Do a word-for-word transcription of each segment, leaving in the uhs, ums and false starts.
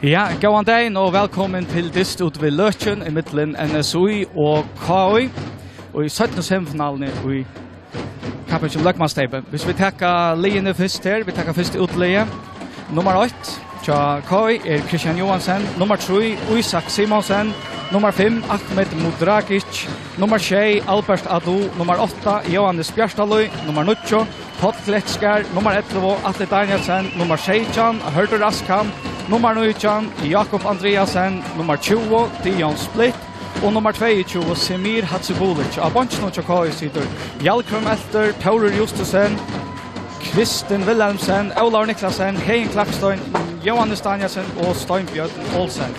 Ja, góðan dagin og vælkomin til dyst út við Løkin ímillum N S Í og K Í. Og í seinnu semifinaluni í kappingini um løgmansteypið. Hvis vit taka liðini fyrst her, vit taka fyrst útliðið. Nummar eitt hjá K Í er Kristian Johansen, nummar trý Ísak Simonsen, nummar fimm Ahmed Mudragic, nummar sjey Albert Adu, nummar átta Jóhannes Bjartalíð, nummar níggju Páll Kletskar, nummar ellivu Atli Danielsen, nummar seytjan Hørður Askham, nummar nítjan Jakob Andreasen, nummar tjúgu Dion Splitt og nummar tveyogtjúgu Semir Hadzibulic. Á beinkinum hjá K Í situr Hjalkrím Elter, Tórður Justussen, Kristin Wilhelmsen, Ólavur Niklasen, Heðin Klakstein, Jóhannes Danielsen og Steinbjørn Olsen.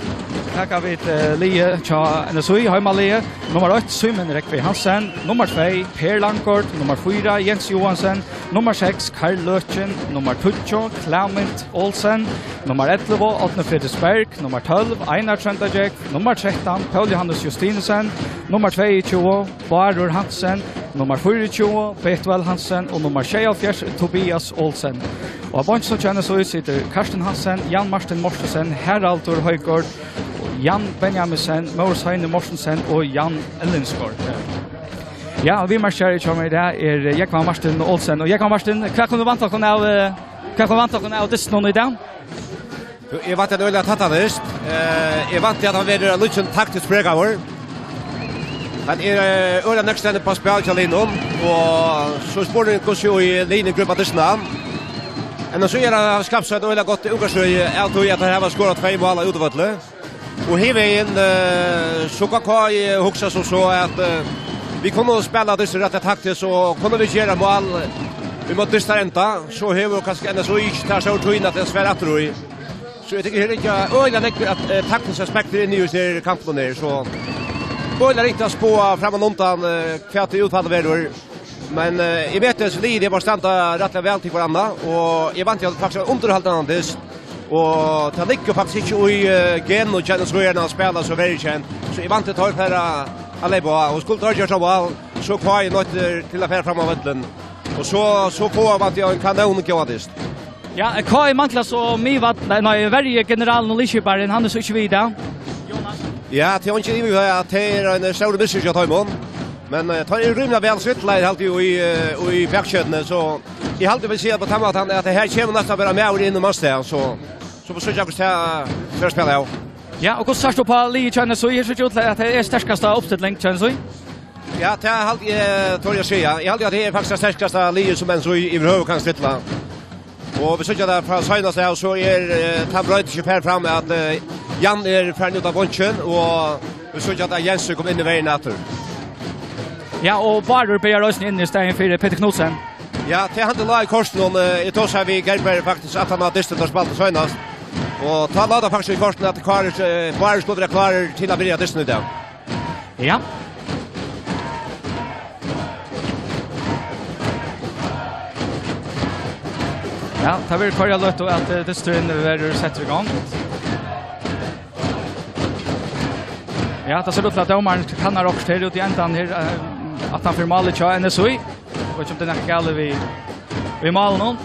Taka vit, eh, liðið hjá N S Í, heimaliðið. Nummar eitt, Símun Rógvi Hansen. Nummar tvey, Per Langgaard. Nummar fýra, Jens Johansen. Nummar seks, Karl Løken. Nummar tíggju, Klement Olsen. Nummar ellivu, Árni Fredriksberg. Nummar tólv, Einar Tróndargjógv. Nummar trettan, Poul Jóhannes Justinussen. Nummar tveyogtjúgu, Bárður Hansen. Nummar fýraogtjúgu, Bethuel Hansen. Og nummar sjeyoghálvfjerðs, Tobias Olsen. Og á beinkinum hjá N S Í situr Karsten Hansen, Jan Martin Mortensen, Haraldur Højgaard, Jan Benjaminsen, Mór Heini Mortensen og Jan Ellingsgaard. Ja, og viðmerkjari hjá mær í dag er, eh, Jógvan Martin Olsen. Og Jógvan Martin, hvat kunnu vænta okkum av, eh, hvat kunnu vænta okkum av dystinum í dag? Jú, eg vænti ein øgiliga tættan dyst. Eh, eg vænti, at hann verður ein lítið taktiskt pregaður. Hann er, eh, øgiliga nógv stendur á spæli hjá liðnum, og so er spurningur, hvussu liðini grípa dystin an. Annars so er hann skapt seg eitt øgiliga gott útgangsstøði av tí, at teir hava skorað tvey mál á útivølli. Og hin vegin, eh, so kann K Í hugsa sum so, at, eh, vit kunnu spæla dystin rættiliga taktiskt, og kunnu vit gera mál, eh, ímóti dystin enda, so hevur kanska N S Í ikki ta stóru tíðina til at svara aftur í. So eg tykki, her liggja øgiliga nógvir at, eh, taktiskir aspektir inni í hesum her kampinum her, so øgiliga ringt at spáa frammanundan, eh, hvat tí útfallið verður. Men, eh, eg veit, at liðini bara standa rættiliga væl til hvørt annað, og eg vænti, at tað faktiskt er undirhaldandi dyst, og tað liggur faktiskt ikki í, eh, genunum hjá N S Í at spæla so verjukent, so eg vænti, at teir fara at leypa á, og skuldu teir gjørt tað væl, so K Í noydd til at fara fram á vøllin, og so, so fáa vit ein kanóngóðan dyst. Ja, K Í manglar so miðvøll, nei, nei, verjugeneralin og liðskiparin, hann er so ikki við í dag. Ja, tað er ikki yvir, at tað er ein stór missur hjá teimum. Men, eh, teir eru rímiliga væl stillaðir, haldi eg, í, eh, í bakkjøtini, so eg haldi, vil siga, at á tann mátan, at her kemur næstan bara maður inn í mannstað, so, so vit síggja, hvussu tað fer at spæla av. Ja, og hvussu sært tú upp á liðið hjá N S Í? Her sær út til, at tað er sterkasta uppstilling hjá N S Í. Ja, tað haldi eg, tori eg at siga. Eg haldi, at tað er faktiskt tað sterkasta liðið, sum N S Í yvirhøvur kann stilla. Og vit síggja tað frá seinast av, so er, eh, tann broytingin farið fram, at, eh, Jan er farin út á beinkin, og vit síggja, at Jens er komin inn í verjuna aftur. Ja, og Bárður byrjar eisini inn í staðin fyri Petur Knudsen. Ja, tað hevði ligið í kortunum, eh, eg tosaði við Gerber faktiskt, at hann hevði dyst, tá hann spældi seinast. Og tá lá tað faktiskt í kortunum, at Bárður, eh, Bárður skuldi vera klárur til at byrja dystin í dag. Ja. Ja, tað verður hvørja løtu, at, eh, dysturin verður settur í gongd. Ja, tað sær út til, at dómarin kannar okkurt her úti í endan her, eh, aftan fyri málið hjá N S Í. Og ikki um tað er nakað galið við, við málinum.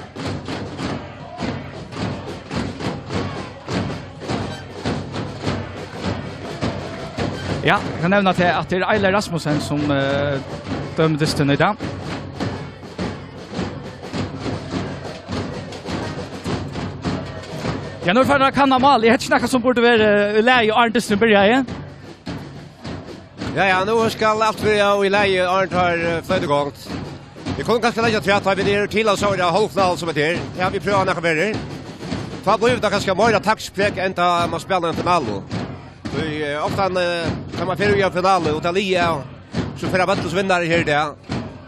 Ja, eg kann nevna til, at tað er Eilar Rasmussen, sum, eh, dømir dystin í dag. Ja, nú er farið at kanna mál. Er hetta ikki nakað, sum burdi verið, eh, í lagi, áðrenn dysturin byrjaði? Ja, ja, nú skal alt vera í lagi, áðrenn teir, eh, floyta í gongd. Vit kunnu kanska leggja afturat, tá vit eru til, og so er tað hálvfinalan, sum er her. Ja, vit prøva nakrar ferðir. Tá blívur tað kanska meira taktiskt preg enn tá man spælir ein finalu. Tí, eh, ofta, eh, tá man fer í ein finalu, og tað liðið er, sum fer av vølli sum vinnari her í dag,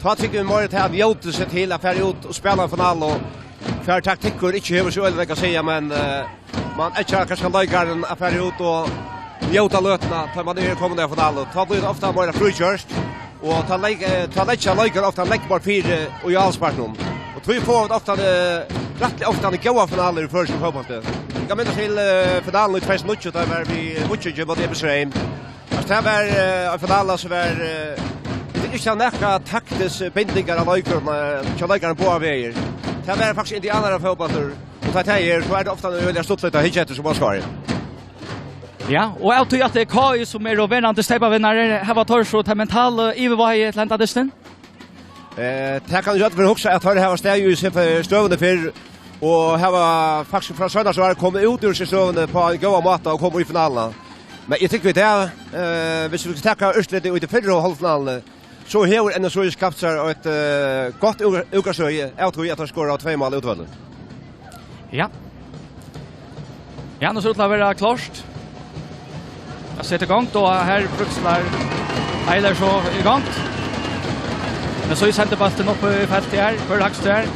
tá tykur vit meira til at njóta seg til at fara út og spæla ein finalu, hvar taktikkur ikki hevur so øgiliga nógv at siga, men, eh, man eggjar kanska leikaran at fara út og njóta løtuna, tá man er komin í finalu. Tá blívur tað ofta meira frígjørt, og tá leik-, eh, tá leggja leikarar ofta nógv meir fyri í álagspartinum. Og tí fáa vit ofta, eh, rættiliga ofta góðar finalur í føroyskum fótbólti. Eg kann minnast til, eh, finaluna í tvey túsund og níggju, tá var við Víkingi móti Ebbe Sreim. Altso, tað var, eh, ein finala sum var, eh, vit ikki hava nakrar taktiskar bindingar av leikurum, eh, hjá leikarum báðar vegir. Tað var faktiskt indianarafótbóltur, og tá tað er, so er tað ofta øgiliga stuttligt at hyggja eftir sum áskoðari. Ja, og av tí at tað er K Y sum eru verandi steypavinnarar, hava teir so tað mentala yvirvágið til henda dystin? Eh, tað kann jú øll vera hugsa, at teir hava staðið í seg fyri støðuni fyrr, og hava faktiskt frá seinasta ár komið út úr seg støðuni á ein góðan máta og komið í finaluna. Men eg tykki, vit hava, eh, viss vit taka úrslitið í tí fyrru hálvfinaluni, so hevur N S Í skapt sær eitt, eh, gott ú-, útgangsstøði av tí, at teir skora tvey mál útvøldin. Ja. Ja, nú sær út til at vera klárt at seta í gongd, og her bríkslar Eiler so í gongd. Men so sendir bóltin upp í feltið her, Kári Hagstøð her.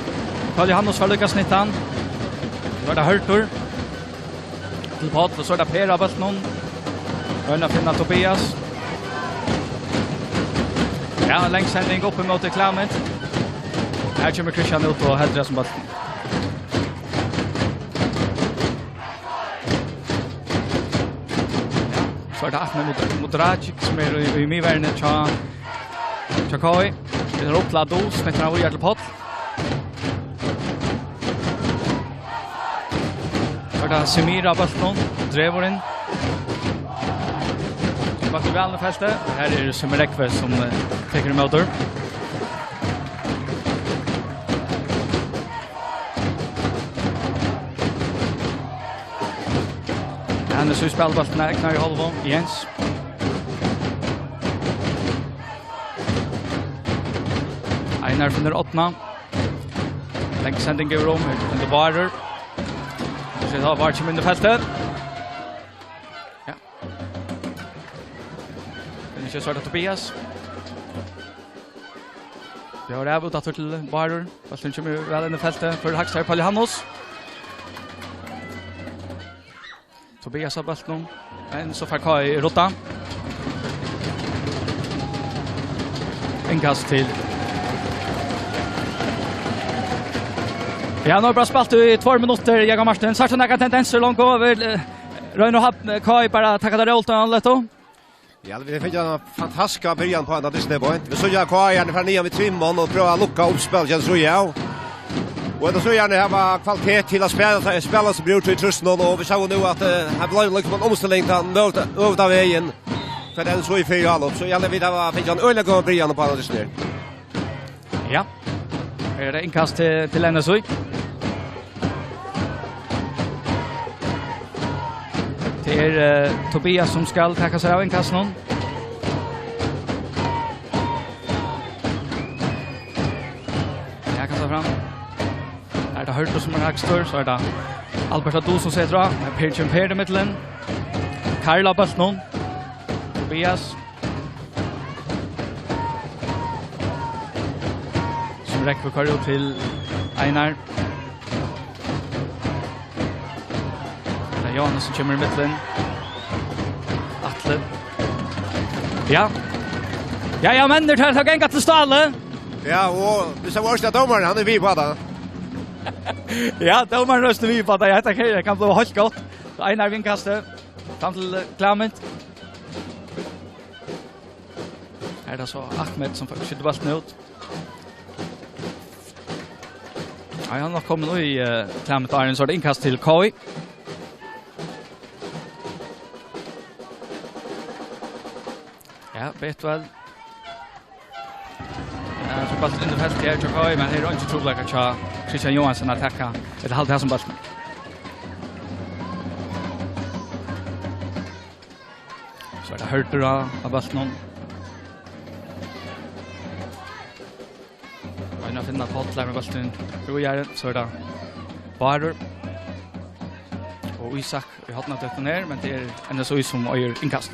Páll Jóhannes fær líka snittan. So er tað Hørður til Páll, og so er tað Per á bóltinum. Roynir at finna Tobias. Ja, lang sending upp ímóti Klement. Her kemur Kristian út og heldur hesum bóltin. Ja, so er tað Ahmed Mud-, Mudrajic, sum er í, í miðverðini hjá, hjá K Y. Spælir upp til Adu, snittar hann víðari til Páll. So er tað Semir á bóltinum, dregur inn. Bóltin væl inn í feltið. Her er Semir Ekve, sum, eh, tekur ímóti. Hannes, so spælir bóltin av egnari hálvu. Jens. Einar finnur Árna. Lang sending yvir um, her til Bárður. So er tað Bárður kemur inn í feltið. Ja. Men ikki, so er tað Tobias. Bjóðar av út aftur til Bárður. Bólturin kemur væl inn í feltið. Fyri Hagstøð, Páll Jóhannes. Tobias á bóltinum. Men so fær K Y rudda. Innkast til. Ja, nú er bara spælt í tveir minuttir, Jakob Martin. Sært tú nakrar tendensir longu? Vil, eh, roynir at ha, K Y bara taka tað róligt og lætt? Ja, vit fingu eina fantastiska byrjan á henda dystin, Boint. Vit síggja K Y-arnir fara niðan við trimum og prøva at lukka uppspæl, kennir seg, ja. Og hetta so gjarna hava kvalitet til at spæla, spæla seg brúk í trýssunum, og vit sóu nú at, eh, her bleiv líkasum ein umstilling, tá hann møtti øvuta vegin. Fyri N S Í fyrr í álop, so ja, vit hava fingið ein øgiliga góðan byrjan á henda dystin her. Ja. Her er tað innkast til, til N S Í. Tað er, eh, Tobias, sum skal taka sær av innkastinum. Ja, kastar fram. Her er tað Hørður, sum er hægstur, so er tað Albert Adu, sum setur á. Her er Per, kemur Per í miðjuni. Karl á bóltinum. Tobias. Sum Rekvi koyrir út til Einar. Tað er Jóhannes, sum kemur í miðjuni. Atli. Ja. Ja, ja, men tað er ganga til Ståle. Ja, og vit sóu eisini at dómarin, hann er við á tað. Ja, dómarin er eisini við á tað. Ja, hetta kann, kann blíva heilt gott. Einar við innkastið. Fram til, eh, Klement. Her er tað so Ahmed, sum fær skotið bóltin út. Ja, hann er nokk komin í, eh, Klement, áðrenn, so er tað innkast til K Y. Ja, Betwell. Ja, so bólturin inn í feltið her hjá K Y, men her er eingin trupulleiki hjá Kristian Johansen at taka, ella halda hesum bóltinum. So er tað Hørður á, á bóltinum. Roynir at finna Páll, har er bólturin. Jú, ja, so er tað Bárður. Og Ísak í hornatøkuni her, men tað er N S Í sum eigur innkast.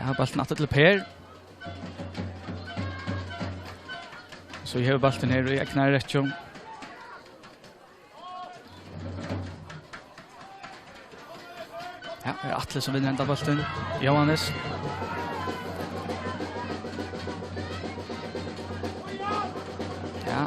Ja, bólturin aftur til Per. So hevur bólturin her í egnari røkku. Ja, er Atli, sum vinnur henda bóltin. Jóhannes. Ja.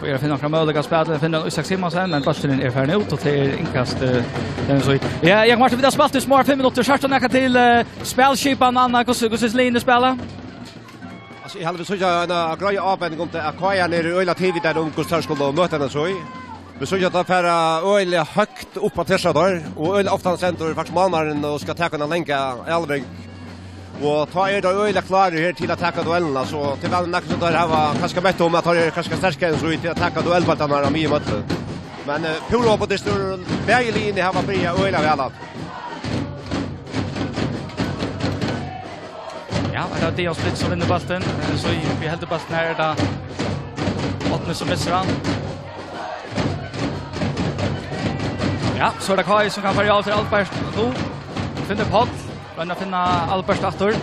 Og er at finna nakrar møguleikar at spæla, finnur hann Ísak Simonsen, men bólturin er farin út, og tað er innkast, eh, N S Í. Ja, Jakob Martin, vit hava spælt í smá fimm minuttir. Sært tú nakað til, eh, spælskipan, Anna, hvussu, hvussu liðini spæla? Ja, Eg haldi, vit síggja eina greiða ábending um tað, at K I-arnir eru øgiliga tilvitaðir um, hvussu teir skulu møta N S Í. Vit síggja, at teir fara øgiliga høgt upp á trýstiraðar, og øgiliga ofta stendur faktiskt málmaðurin og skal taka eina langa avlevering. Og tá eru teir øgiliga klárir her til at taka duellina, so tað er væl nakað, sum teir hava kanska mett um, at teir eru kanska sterkari enn so til at taka duellbóltarnar á miðjum vølli. Men, eh, púra opportunistar, bæði liðini hava byrjað øgiliga væl at. Ja, her er Dion Splitt, sum vinnur bóltin. Eh, so í, í heldur bóltin her, er tað Árni, sum missir hann. Ja, so er tað K I, sum kann fara í áður til Albert. Nú finnur Páll, roynir at finna Albert aftur.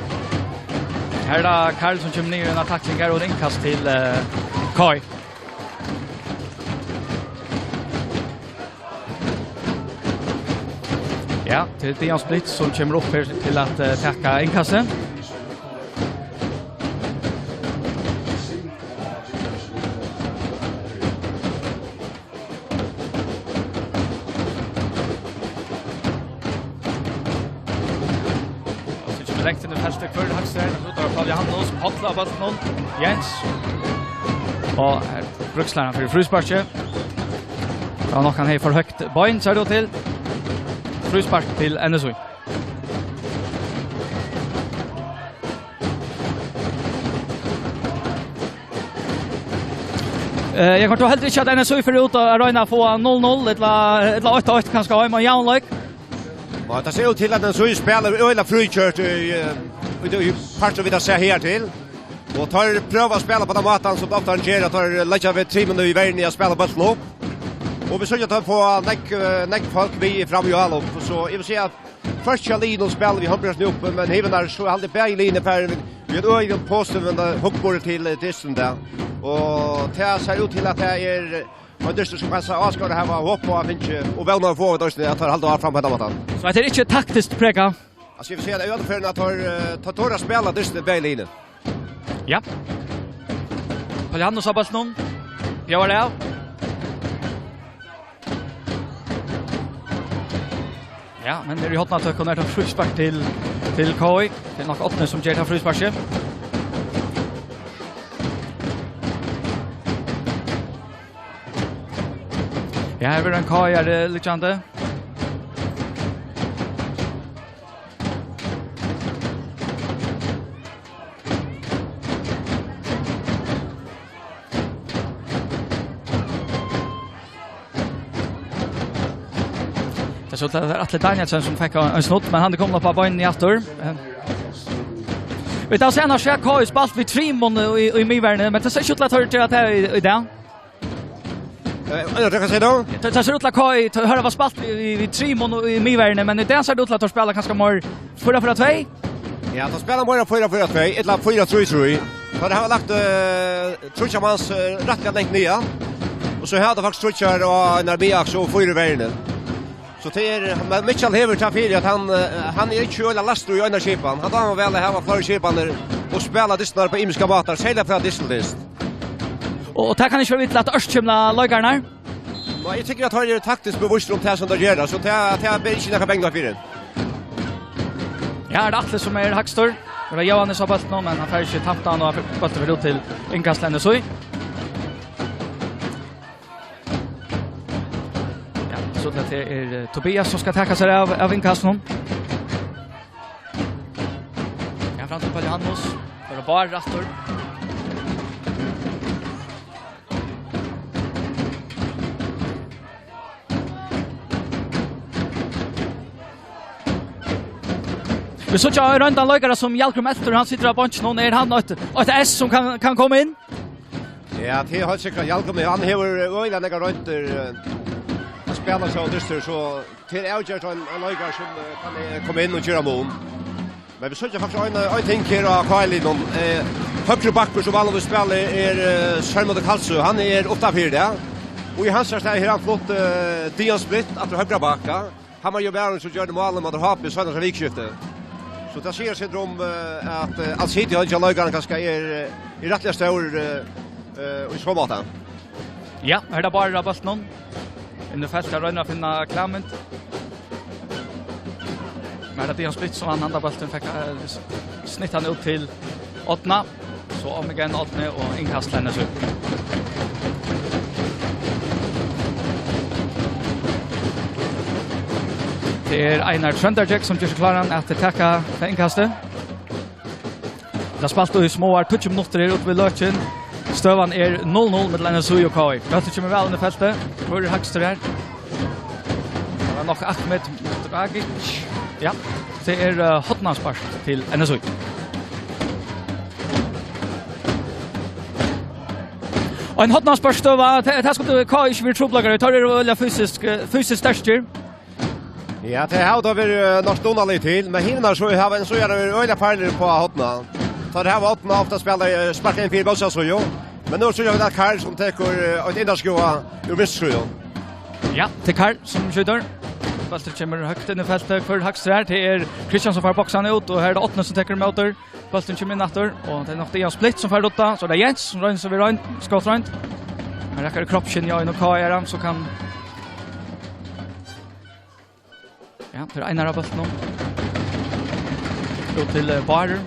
Her er tað Karl, sum kemur niður í eina takling her, og eitt innkast til, eh, K I. Ja, tað er Dion Splitt, sum kemur upp her til at, eh, taka innkastið. Og so kemur langt inn í feltið, hvør er Haksted? Út av Paul Johannes, Páll av bóltinum, Jens. Og her brúkar hann fyri frísparki. Tað var nokk, hann hevði for høgt bein, sær út til. Fríspark til N S Í. Eh, eg koyri heldur ikki, at N S Í fer út og royna at fáa null null, ella, ella eitt eitt, kanska heima, javnleik. Og tað sær út til, at N S Í spælir øgiliga frígjørt í, eh, í, í partin, vit hava sæð her til. Og teir prøva at spæla á tann mátan, sum teir ofta gera, at teir leggja við trimum í verðini at spæla bóltin upp. Og vit síggja, at teir fáa nógv, eh, nógv fólk við fram í álopp. So eg vil siga, at hvørki av liðunum spælir við hondbert nú uppi, men hinar, so haldi eg, bæði liðini fara við, við øgiliga positivum, eh, hugburði til, eh, dystin í dag. Og tað sær út til, at tað er, eh, ein dystur, sum kanska áskoðarar hava hop á at fingið, og vóna at fáa, at teir halda áfram á tann mátan. So hetta er ikki taktiskt prekað? Altso, eg vil siga, at í øllum førum, at teir, eh, teir tora at spæla dystin, bæði liðini. Ja. Paul Johannes á bóltinum. Bjóðar av. Ja, men er í hornatøkuni, er tað fríspark til, til K I. Tað er nokk Árni, sum ger tað frísparkið. Ja, her verður ein K I-ari, eh, liggjandi. Tað sær út til, at tað er Atli Danielsen, sum fekk ein, ein snudd, men hann er komin upp á beinini aftur. Eh. Vit hava seinast sæð K I spælt við trimum í, í miðverðini, men tað sær ikki út til, at teir gera tað í, í dag. Eh, ja, tað kann eg siga nú. Tað, tað sær út til, at K I, teir hava spælt við, við, við trimum í miðverðini, men í dag sær tað út til, at teir spæla kanska meir fýra fýra tvey. Ja, teir spæla meira fýra fýra tvey, ella fýra trý trý. Teir hava lagt, eh, tríggjar mans, eh, rættiliga langt niðan. Og so hava teir faktiskt tríggjar á einari miðaksu og fýra í verðini. So tað er, men Mikkjal hevur tað fyri, at hann, eh, hann er ikki øgiliga læstur í eina skipan. Hann dámar væl at hava fleiri skipanir og spæla dystirnar upp á ymiskar mátar, serliga frá dysti til dyst. Og, og tað kann ikki vera við til at ørkymla leikararnar? Nei, eg tykki, at teir eru taktiskt bevistir um tað, sum teir gera, so tað, tað ber ikki nakar bangna fyri. Ja, er tað Atli, sum er hægstur? Tað er Jóhannes á bóltinum, men hann fær ikki tamt hann, og bólturin fer út til innkast til N S Í. Ja, so tað er, eh, Tobias, sum skal taka sær av, av innkastinum. Ja, fram til Paul Johannes. Tað er bara aftur. Vit síggja ein royndan leikara sum Hjalgrím eltir, hann situr á beinkinum. Er hann eitt, eitt ess sum kann, kann koma inn? Ja, tað er heilt sikkurt. Hjalgrím, hann hevur øgiliga nógvar royndir, eh, at spæla seg á dystir, so tað er avgjørt ein, ein leikari sum, eh, kann, eh, koma inn og gera mun. Men vit síggja faktiskt ein, ein ting her á K I-liðnum. Eh, høgri bakkur, sum vanligvis spælir, er, eh, Sørmundur Kalsø. Hann er uttanfyri í dag. Og í hansara stað hevur hann flutt, eh, Dion Splitt aftur á høgra bakka. Hann var jú maðurin, sum gjørdi málið móti H B seinasta vikuskifti. So tað sigur seg um, eh, at, eh, allsidigheitin hjá leikaranum kanska er, eh, er rættiliga stór, eh, eh, í so máta. Ja, her er tað Bárður á bóltinum. Inn í feltið, roynir at finna Klement. Men tað er Dion Splitt, sum vann handan bóltin, fekk, eh, s-, snitt hann út til Árna. So á veg, Árni, og innkast til N S Í. Tað er Einar Tróndargjógv, sum ger seg kláran at taka tað innkastið. Tað er spælt í smáar tíggju minuttir her úti við Løkin. Støðan er null null millum N S Í og K I. Bólturin kemur væl inn í feltið. Hvør er hægstur her? Tað var nokk Ahmed Dragic. Ja, tað er, eh, hornaspark til N S Í. Og ein hornasparksstøða, tað, tað skuldi K I ikki verið trupulleikar í. Teir eru øgiliga fysisk, eh, fysiskt sterkir. Ja, tey hava tó verið, eh, nokk dugnalig til, men hinir so hava N S Í verið øgiliga farligir upp á hornið. Tá tey hava hornið, ofta spælt, eh, sparkað inn fyri mótstandara síðu. Men nú síggja vit at Karl sum tekur, eh, eitt innaskudd úr vinstru síðu. Ja, tað er Karl sum skjýtur. Bólturin kemur høgt inn í feltið. Hvør er hægstur her? Tað er Kristian sum fær boksað hann út, og her er tað Árni sum tekur ímóti. Bólturin kemur inn aftur, og tað er nokk Dion Splitt sum fær rudda, so er tað Jens sum roynir seg við roynd, skotroynd. Hann røkkur kroppsskinn í øginum á K I, er hann, so kann Ja, tað er Einar á bóltinum. Út til, eh, Bárður.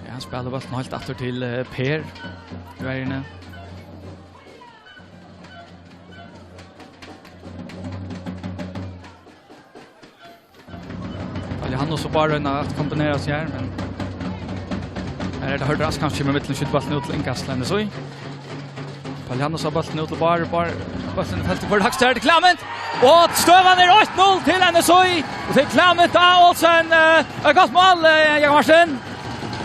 Ja, hann spælir bóltin heilt aftur til, eh, Per. Í verjuni. Páll Jóhannes og Bárður royna at kombinera seg her, men her er tað Hørður Askham sum kemur í millum, skjýtur bóltin út til innkast til N S Í. Páll Jóhannes á bóltin út til Bárð, Bárð, bóltin í feltið, Bárður Hagstad til Klement, og støðan er eitt null til N S Í, og tað er Klement A. Olsen, eh, eitt gott mál, eh, Jakob Martin.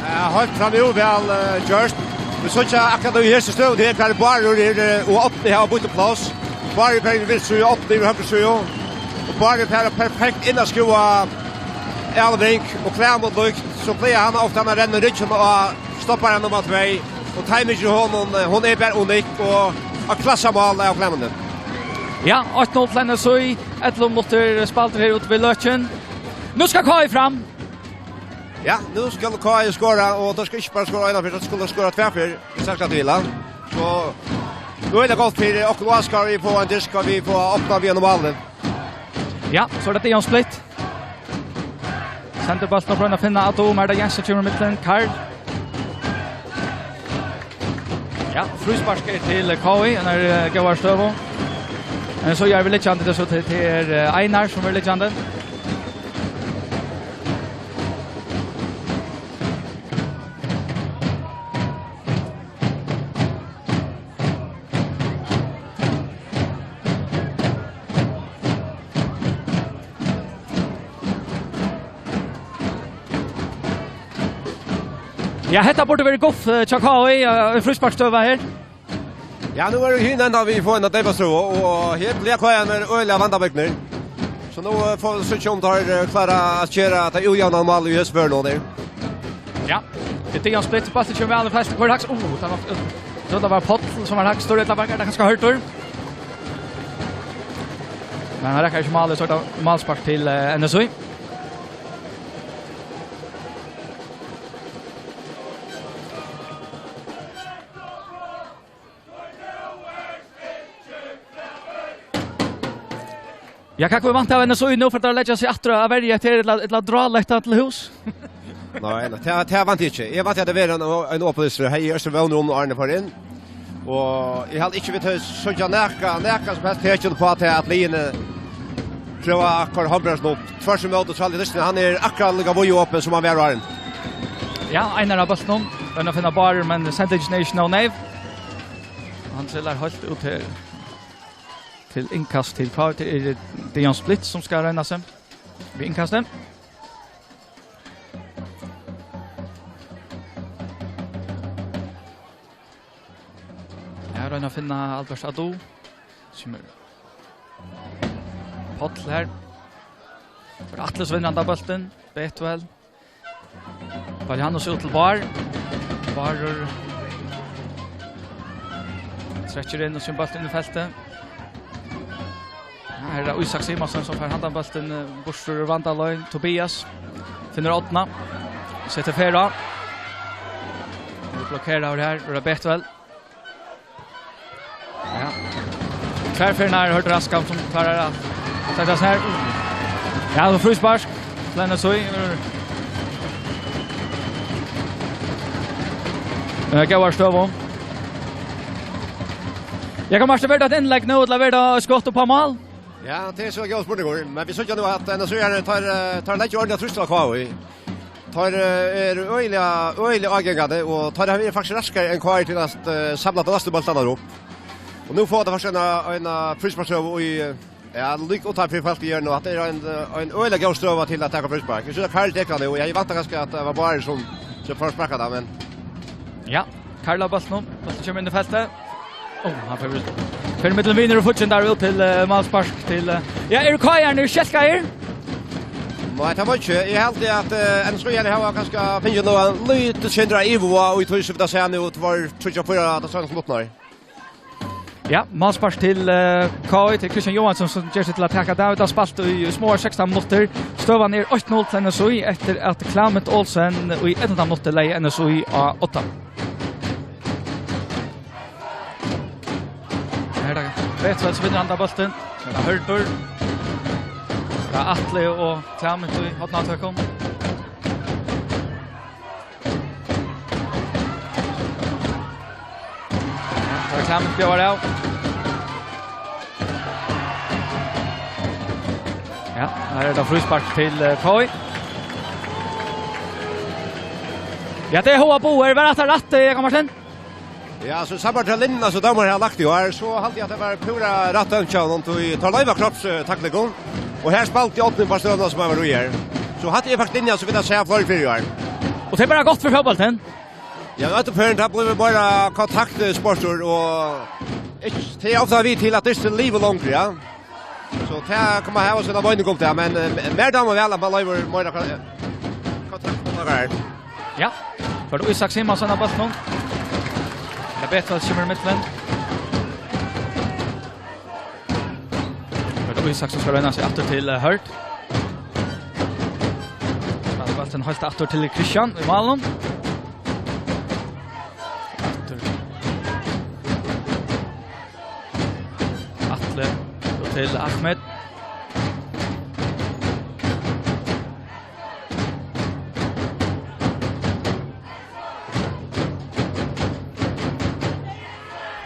Ja, heilt framúr væl, eh, gjørt. Vit síggja akkurát í hesi støðuni her, hvar Bárður er, eh, og Árni hava býtt pláss. Bárður fer yvir vinstru síðu, Árni yvir høgru síðu. Og Bárður fer perfekt inn at skrúva Elving og Klement líkt. So plagar hann ofta at renna ryggen á stoppara nummar tvey. Og timing hjá honum, eh, hon er bara unik og eitt klassamál av Klement. Ja, eitt null til N S Í, ellivu minuttir spældir her úti við Løkin. Nú skal K I fram. Ja, nú skal K I skora, og teir skal ikki bara skora eina ferð, teir skulu skora tvær ferðir, viss teir skulu til, ja. So, nú er tað gott fyri okkum, Oskar, vit fáa ein disk, og vit fáa opna við einum máli. Ja, so er tað Dion Splitt. Sendir bóltin upp, roynir at finna Ado, men tað er Jens sum kemur í millum, Karl. Ja, fríspark er til K I, ein, eh, góð støða. Men so er vit liggjandi, tað er so til, til, eh, Einar sum er liggjandi. Ja, hetta burdi verið guff, eh, hjá K I, eh, frísparksstøða her. Ja, nú er hin endan við at fáa eina deypa støðu, og her blívur K I øgiliga vandabegnir. So nú, eh, fáa vit síggja um teir, eh, klára at gera tað ójavna málið í hesi førinum her. Ja, tað er Dion Splitt, bólturin kemur væl í feltið, hvør er hægst? Uh, tað var, tað var Páll sum var hægstur, ella var tað kanska Hørður? Men hann røkkur ikki málið, so er tað málspark til, eh, N S Í. Ja, hvat kunnu vit vænta av N S Í nú, fer teir at leggja seg aftur at verja eftir, ella, ella dráa lett til hús? Nei, nei, tað, tað vænti eg ikki. Eg vænti at tað verður ein, ein opin dystur. Hevði eg størri vónir um áðrenn eg fór inn. Og eg haldi ikki, vit høvdu síggja nakað, nakað sum helst tekin uppá tað, at liðini prøva at koyra Hondbjørn upp. Tvørturímóti, so haldi eg dystin, hann er akkurát líka víðopin, sum hann var áðrenn. Ja, Einar á bóltinum. Roynir at finna Bárð, men sendingin er ikki nóg neyv. Hann trillar heilt út her til innkast til K I. Tað er Dion Splitt sum skal royna seg við innkastið. Ja, roynir at finna Albert Ado. Kemur Páll her. Fyri Atli, sum vinnur handan bóltin. Bethuel. Páll Jóhannes út til Bárð. Bárður trekkir inn og kemur bólturin inn í feltið. Ja, her er Ísak Simonsen sum fær handan bóltin, eh, burtur úr vandaløgin. Tobias finnur Árna. Setir ferð á. Nú blokkerar her, er tað Bethuel. Ja. Tvær ferðir nær Hørður Askam sum klárar at seta seg her. Ja, so fríspark. Lennar so í. Eh, góðar støðu. Jakob Martin, verður tað eitt innlegg nú, ella verður tað skot upp á mál? Ja, tað er so ein góður spurningur. Men vit síggja nú, at N S Í her tar, eh, tar leggja ordiliga trýst á K I. Teir, eh, eru øgiliga, øgiliga ágangandi, og teir hava verið faktiskt raskari enn K I til at, eh, samla teir næstu bóltarnar upp. Og nú fáa teir faktiskt eina, eina frísparkstøðu í, eh, ja, líka uttan fyri fólk í hjørnet, og hatta er ein, eh, ein øgiliga góð støða til at taka fríspark. Eg síggi at Karl tekur hann nú, og eg væntaði kanska at tað var Bárður sum, sum fór at sparka tað, men Ja, Karl á bóltinum. Bólturin kemur inn í feltið. Ó, hann fer, fer millum vinir og fíggindar út til, eh, málspark til, eh, ja, eru K I-arnir skelkaðir? Nei, tað var ikki. Eg helt at, eh, N S Í-arnir hava kanska fingið nakað lítið sindur av iva í tí sum vit hava sæð nú, tveir, tríggjar, fýra, tað seinast minuttirnar. Ja, málspark til, eh, K I, til Kristian Johansson, sum ger seg til at taka tað. Vit hava spælt í smáar sekstan minuttir. Støðan er eitt null til N S Í eftir at Klement Olsen í ellivta minutti legði N S Í á odda. Her er tað Bredtvet sum vinnur handan bóltin. Her er tað Hørður. Her er Atli og Klement í hornatøkum. Ja, tá er Klement bjóðar av. Ja, her er tað fríspark til, eh, K I. Ja, tað er H A Bóer. Var hatta rætt, eh, Jakob Martin? Ja, so sambært til linjuna, sum dómarin hevur lagt í ár, so haldi eg at tað var púra rætt dømt hjá honum, tí teir loyva kroppstakling. Og her spældi Árni bara støðuna, sum hann var í her. So hatta er faktiskt linja, sum vit hava sæð fleiri ferðir í ár. Og tað er bara gott fyri fótbóltin. Ja, øllum ferðum, tað blívur bara kontaktsportur, og ikki, tað er ofta við til, at dystin livir longri, ja. So tað kann man hava sína meining um tað, men, eh, mær dámar væl, at man loyvir meira kon-, eh, kontakt og nakrar. Ja, so er tað Ísak Simonsen á bóltinum. Tað er Bredtvet sum kemur í midtfelt. So er tað Ísak sum skal royna seg aftur til, eh, Hørð. Spælir bóltin heilt aftur til Kristian í málinum. Aftur. Atli, so til Ahmed.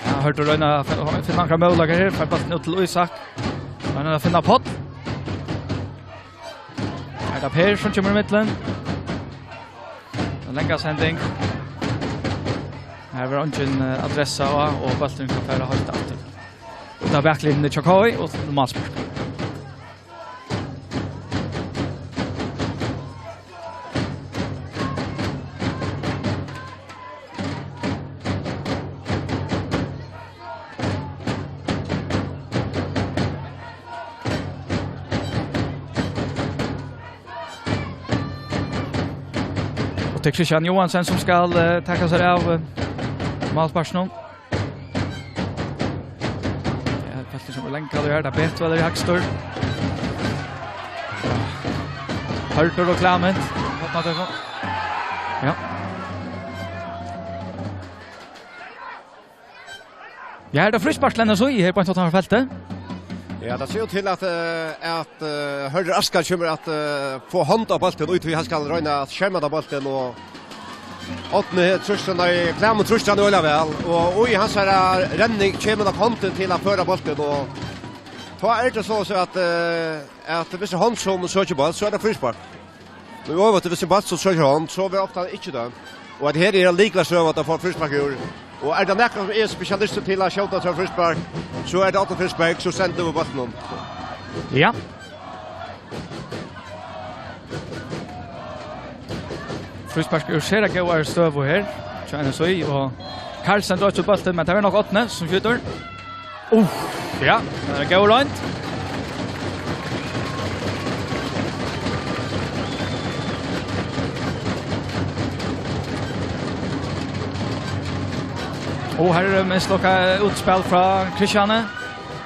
Ja, Hørður roynir at fin-, finna nakrar møguleikar her. Fær bóltin út til Ísak. Roynir at finna Páll. Her er tað Per sum kemur í midtfelt. Ein langa sending. Her var eingin, eh, adressa á, og bólturin kann fara heilt aftur. Út av baklinjuni hjá K I og til málspark. Og tað er Kristian Johansen, sum skal, eh, taka sær av, eh, málsparkinum. Ja, bólturin kemur langt út her, tað er Bredtvet í hægri. Hørður og Klement. Ja. Ja, her er tað fríspark til N S Í her beint uttanfyri feltið. Ja, tað sær út til at, eh, at, eh, Hørður Askar kemur at, eh, fáa hond á bóltin, og tí hann skal royna at skerma tað bóltin, og Árni trýstir, nei, Klement trýstir hann øgiliga væl, og í hansara renning kemur nokk hondin til at føra bóltin, og tá er tað so at, eh, at viss hond sum søkir bólt, so er tað fríspark. Men í øvrigt, viss ein bóltur søkir hond, so verður ofta ikki dømt. Og at her er lyklatrøð at fáa fríspark úr. Og er tað nakar sum er spesialistur til at skjóta til fríspark, so er tað Árni Frísberg, sum stendur við bóltinum. Ja. Fríspark úr sera góðari støðu her hjá N S Í, og Carlsen drar ikki bóltin, men tað er nokk Árni sum skjýtur. Uff, ja, tað er góð roynd. Og her er mislukka útspæl frá Kristiani.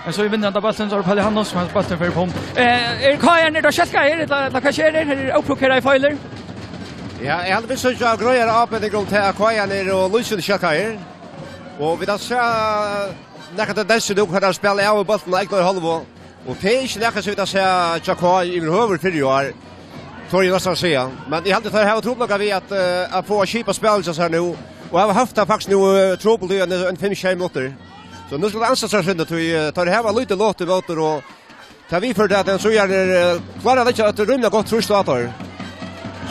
Men so í vinnandi bóltin, so er Pauli Hannes, sum hevur bóltin fyri pump. Eh, er K I-arnir tá skelkaðir, ella, ella hvat sker her? Her er óprovokerað feilir. Ja, eg haldi, vit síggja greiðari ábending um tað, at K I-arnir eru lýsandi skelkaðir. Og vit hava sæð nakrar tendensir nú, hvar teir spæla av bóltin á egnu hálvu. Og tað er ikki nakað sum vit hava sæð hjá K I yvirhøvur fyrr í ár, tori eg næstan at siga. Men eg haldi, teir hava trupulleikar við at, eh, at fáa skipað spælið hjá sær nú. Og hava havt tað faktiskt nú, eh, trupult í ein, ein fimm, sjey minuttir. So nú skulu teir ansa seg, tí, eh, teir hava lítið lot ímóti, og tað viðførir, at N S Í er, eh, klára at leggja eitt rímiliga gott trýst á teir.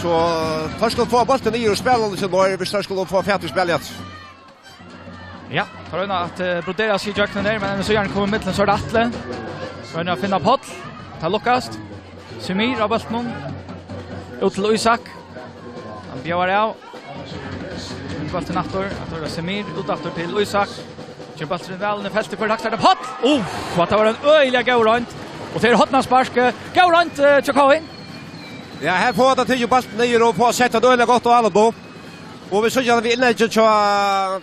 So, eh, teir skulu fáa bóltin niður og spæla lítið meir, viss teir skulu fáa fatur í spælið aftur. Ja, teir royna at, eh, brodera seg ígjøgnum her, men N S Í er komin í millum, so er tað Atli. Roynir at finna Páll. Tað lukkast. Semir á bóltinum. Út til Ísak. Hann bjóðar av. Bóltin aftur. Aftur er Semir. Út aftur til Ísak. Kemur bólturin væl inn í feltið, hvør haksar tað? Páll! Uff, tað var ein øgiliga góð roynd. Og tað er hornaspark. Góð roynd, eh, hjá K I. Ja, her fáa teir tikið bóltin niður og fáa sett eitt øgiliga gott álop á. Og vit síggja, at vit innleggja hjá,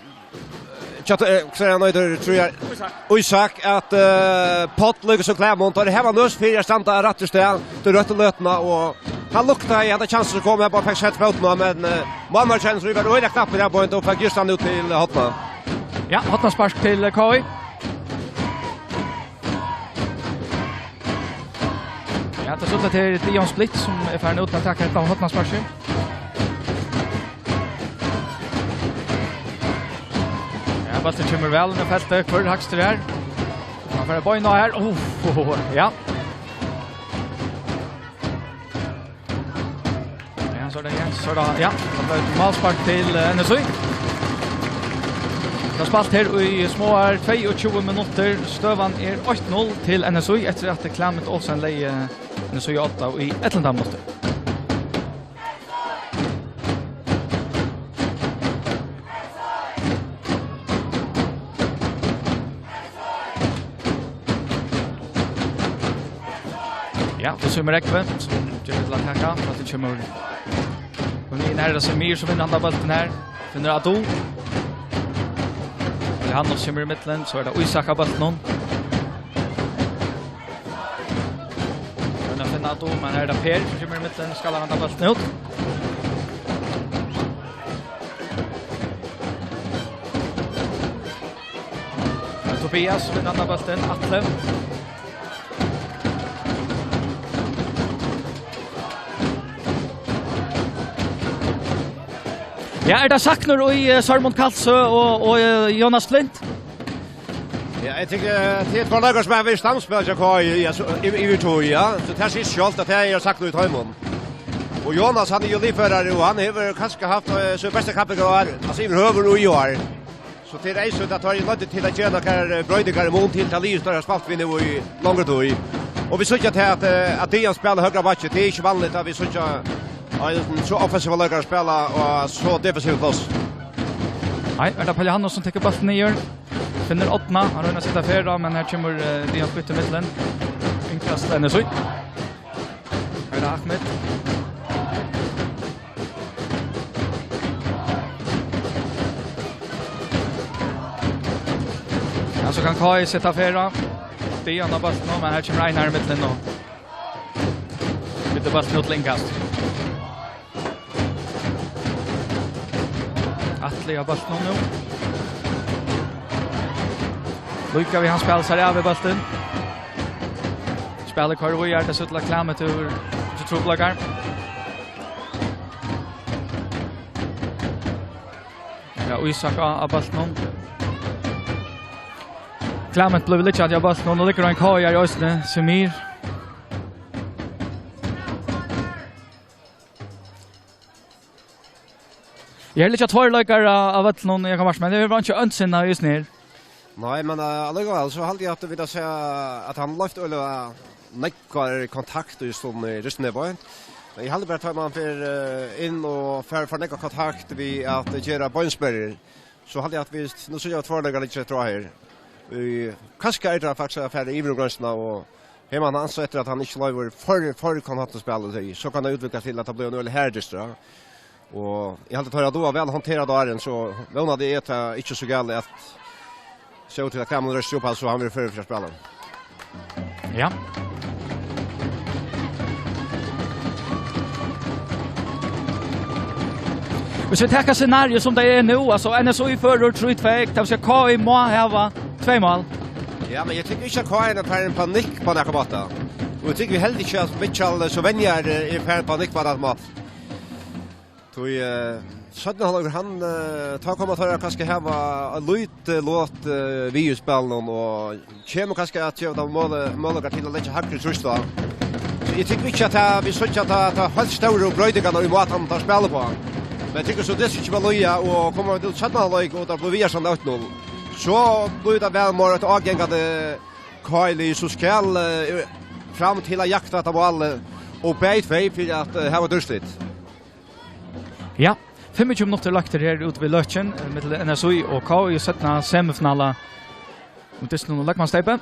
hjá, eh, hvat er hann eitur, trúgvi eg? Ísak. Ísak, at, eh, Páll liggur so klem, og teir hava nøs fyri at standa rætta staðin, til rættu løtuna, og hann luktaði henda kjansin sum kom her, bara fekk sett fótin á, men, eh, málverjin, sum var øgiliga knappur her, beint og fekk júst hann út til hornið. Ja, hornaspark til K I. Ja, tað er so, at tað er Dion Splitt, sum er farin út at taka hetta hornasparkið. Ja, bólturin kemur væl inn í feltið. Hvør haksar her? Hann fer beint á her. Uff, ja. Ja, so er tað Jens, so er tað, ja, tað bleiv eitt málspark til, eh, N S Í. Tað er spælt her í smáar tveyogtjúgu minuttir. Støðan er eitt null til N S Í eftir at Clement Olsen legði, eh, N S Í á odda í ellivta minuttir. Ja, tað er Sumir Egve, sum ger til at taka, og tað kemur. Og nú er tað Semir sum vinnur handa bóltin her. Finnur Adu. Johannes kemur í millum, so er tað Ísak á bóltinum. Royna at finna Adu, men her er tað Per sum kemur í millum, skal hann handa bóltin út. Tobias vinnur handa bóltin, Atli. Ja, er tað saknur í, eh, Sørmund Kalsø og, og, eh, Jonas Flint? Ja, eg tykki, eh, tað er tveir leikarar sum hava verið í stamspæli hjá K I, ja, so, í, í, í to, ja. So tað sigur sjálvt, at tað er saknur í teimum. Og Jonas, hann er jo liðførari, og hann hevur kanska havt, eh, sítt besta kapping í ár, altso yvirhøvur í ár. So tað er eisini, at teir eru noyddir til at gera nakrar, eh, broytingar í mun til tað liðið, sum teir hava spælt við nú í longri tíð. Og vit síggja til at, eh, at Dion spælir høgra bakki. Tað er ikki vanligt, at vit síggja ein so offensivan leikara spæla á so defensivum plássi. Nei, er tað Palle Hanno sum tekur bóltin niður? Finnur Odna, hann roynir at seta ferð á, men her kemur, eh, Dion Splitt í millum. Innkast N S Í. Her er Ahmed. Ja, so kann K I seta ferð á. Dion á bóltin nú, men her kemur Einar í millum nú. Byttir bóltin út til innkast. Atli á bóltinum nú. Líka við hann spælir sær av við bóltin. Spælið koyrir víðari, tað sær út til at Clement hevur ikki trupulleikar. Ja, Ísak á, á bóltinum. Clement blívur liggjandi á bóltinum, og nú liggur ein K I-ari eisini, Semir. Her liggja tveir leikarar á, á vøllinum, Jakob Martin, men tað er bara ikki ønsin av júst her. Nei, men, eh, allíkavæl, so haldi eg at vit hava sæð, at hann loyvt øgiliga nógvar kontakt í stundu í ristini beint. Men eg haldi bara, at tá man fer, eh, inn og fær, fær nógva kontakt við at gera beinsperrur, so haldi eg at vit, nú síggja vit tveir leikarar liggja eftir á her. Í, kanska er tað faktiskt at fara yvir um grensuna, og her man ansa eftir, at hann ikki loyvir for, for kontaktaspæl, so kann tað útvikla til, at tað blívur ein øgiliga harður dystur, ja. Og eg haldi, at teir hava væl handterað áðrenn, so vónandi er tað ikki so galið, at sær út til, at Clement reisir seg upp, altso, hann verður førur fyri at spæla. Ja. Hvis vit taka scenariið, sum tað er nú, altso, N S Í førir trý tvey, tað vil siga, K I má hava Tvey mál. Ja, men eg tykki ikki, at K R er farin í panikk á nakran máta. Og eg tykki, vit heldur ikki, at Mitchell, eh, sum venjari, eh, er farin í panikk á nakran máta. Tí, eh, seinni hálvleikur, hann, eh, tá koma teir kanska hava eitt lítið lot, eh, við í spælinum og kemur kanska at geva teimum møguleikar til at leggja hægri trýst á. So eg tykki ikki, at tað, vit síggja, at tað, tað heilt stóru broytingarnar í mátan, teir spæla uppá. Men eg tykki, so tað skal ikki vera løgið, og koma vit út seinna hálvleik, og tað blívur við sum eitt null, so blívur tað væl meir eitt ágangandi K R-lið, sum skal, eh, fram til at jakta hetta málið, og bæði tvey fyri at, eh, hava eitt úrslit. Ja, fimmogtjúgu minuttir lagtir her út við løkin, eh, millum N S Í og K R í seinna semifinala um dystin og løgmannssteypið.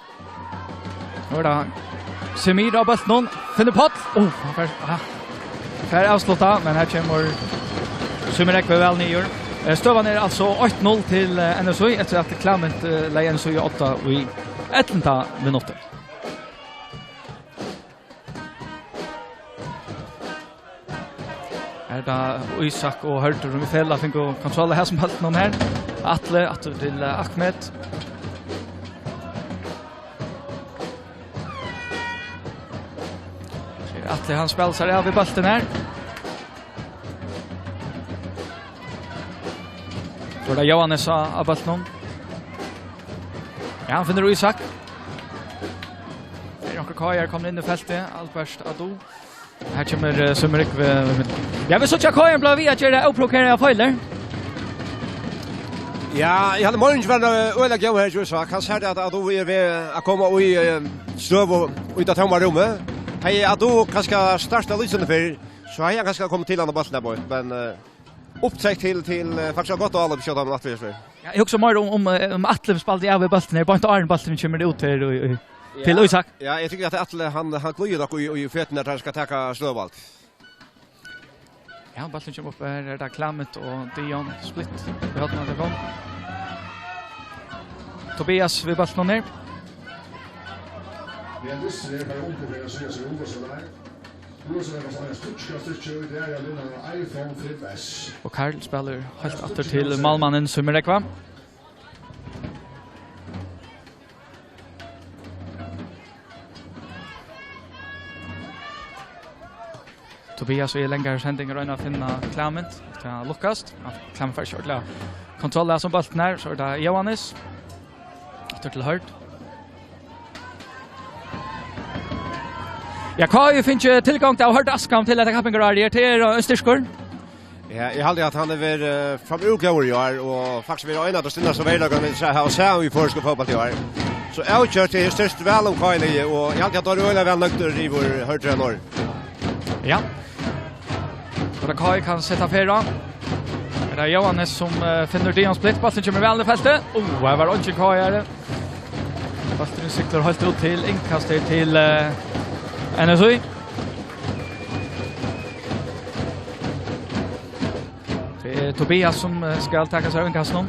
Nú er tað Semir á bóltinum, finnur Páll. Oh, hann fær, ah, fær avslutta, men her kemur Semir Ekve væl niður. Eh, støðan er altso eitt null til, eh, N S Í, eftir at Clement, eh, legði N S Í á odda í ellivta minuttinum. Her er tað Ísak og Hørður, sum í felag fingu kontroll av hesum bóltinum her. Atli, aftur til, eh, Ahmed. Atli, hann spælir sær av við bóltin her. So er tað Jóhannes á, á bóltinum. Ja, hann finnur Ísak. Her er onkur K R komnir inn í feltið. Albert Adu. Her kemur, eh, Semir Ekve við. Ja, vit síggja K R blíva við at gera óprovokeraðar feilir. Ja, eg haldi, Morten var, eh, øgiliga góður her, Ísak. Hann sær at, at Adu er við at koma í, eh, støðu í tað tóma rúmið. Hevði Adu kanska startað lýsandi fyrr, so hevði hann kanska komið til hann á bóltin har, men, eh, upptrekk til, til, eh, faktiskt gott álopp, skjóta hann aftur í. Ja, eg hugsi meira um, um, eh, um Atli spældi av við bóltin her, beint áðrenn bólturin kemur út her og, og, til Ísak. Ja, eg tykki at Atli, hann, hann glíður nokk í, í føturnar, tá hann skal taka støðuvald. Ja, bólturin kemur upp her, er tað Clement og Dion Splitt í hornið á teimum. Tobias við bóltinum her. Ja, this is very good. Og Karl spælir heilt aftur til málmannin, Semir Ekve. Tobias við langari sending, roynir at finna Clement. Tað lukkast. Ja, Clement fær ikki ordiliga kontroll av hesum bóltin her. So er tað Jóhannes. Aftur til Hørð. Ja, K R hevur fingið tilgongd av Hørð Askham til hetta kappingarárið. Tað er, eh, ein styrkur. Ja, eg haldi, at hann hevur verið, eh, framúr góður í ár, og faktiskt verið ein av teimum stinnastu veruleikunum, vit hava sæð í føroyskum fótbólti í ár. So avgjørt er størst væl um K R-liðið, og eg haldi, at teir eru øgiliga væl nøgdir yvir Hørð Trænor. Ja. Og tað K R kann seta ferð á. Er tað Jóhannes sum, eh, finnur Dion Splitt. Bólturin kemur væl inn í feltið. Oh, her var eingin K R. Bólturin siglir heilt út til innkast her til, eh, N S Í. Tað er Tobias sum, eh, skal taka sær av innkastinum.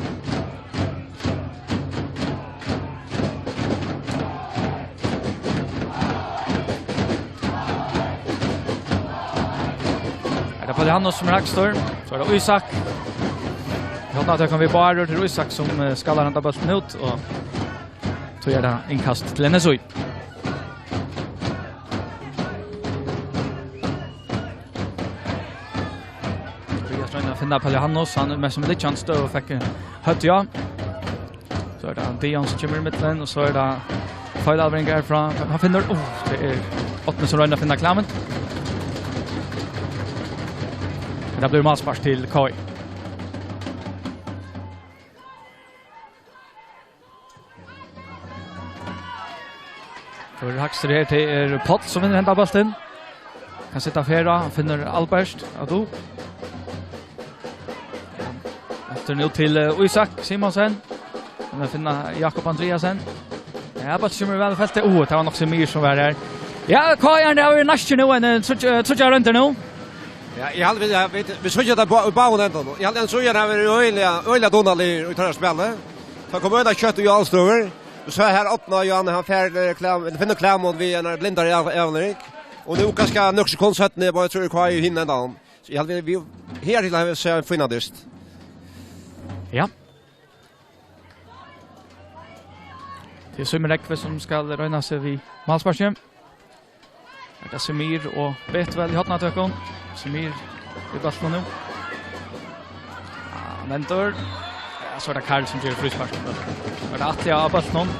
Er tað Páll Jóhannes sum er hægstur? So er tað Ísak. Í hornið á teimum við Bárður, tað er Ísak sum, eh, skallar handa bóltin út, og so er tað innkast til N S Í. Tobias roynir at finna Páll Jóhannes, hann er mest sum liggjandi støðu og fekk, eh, høvdið á. So er tað Dion sum kemur í miðjuni, og so er tað feilavlevering her frá, hann finnur, uh, tað er Árni sum roynir at finna Clement. Men tað blívur málspark til K R. Førur hægstur her, tað er Páll sum vinnur henda bóltin. Kann seta ferð á, hann finnur Albert Adu. Aftur nú til, eh, Ísak Simonsen. Hann vil finna Jákup Andreasen. Ja, bólturin kemur væl í feltið. Uh, tað var nokk Semir sum var her. Ja, K R, tað hava verið næstur nú, ein, eh, tríggjar, eh, tríggjar royndir nú. Ja, eg haldi, vit, ja, vit, vit síggja tað bá-, í báðum endum. Eg haldi, N S Í hava verið øgiliga, øgiliga dugnaligur í teirra spæli. Teir koma øgiliga skjótt í ástøður. Tú sá her Árni, Jóhann, hann fær, eh, Clem-, finnur Clement við ein blindari av-, avlevering. Og nú kanska nøkur sekund seinni, bara trýr K R í hinum endanum. So eg haldi, vit, vit, her til hava vit sæð ein fínan dyst. Ja. Tað er Símun Rógvi, sum skal royna seg við málsparki. Her er Semir og Betwell í hornatøkum. Semir við bóltin nú. Ah, men dør. Ja, so er tað Karl, sum ger fríspark. Er tað Atli á bóltinum?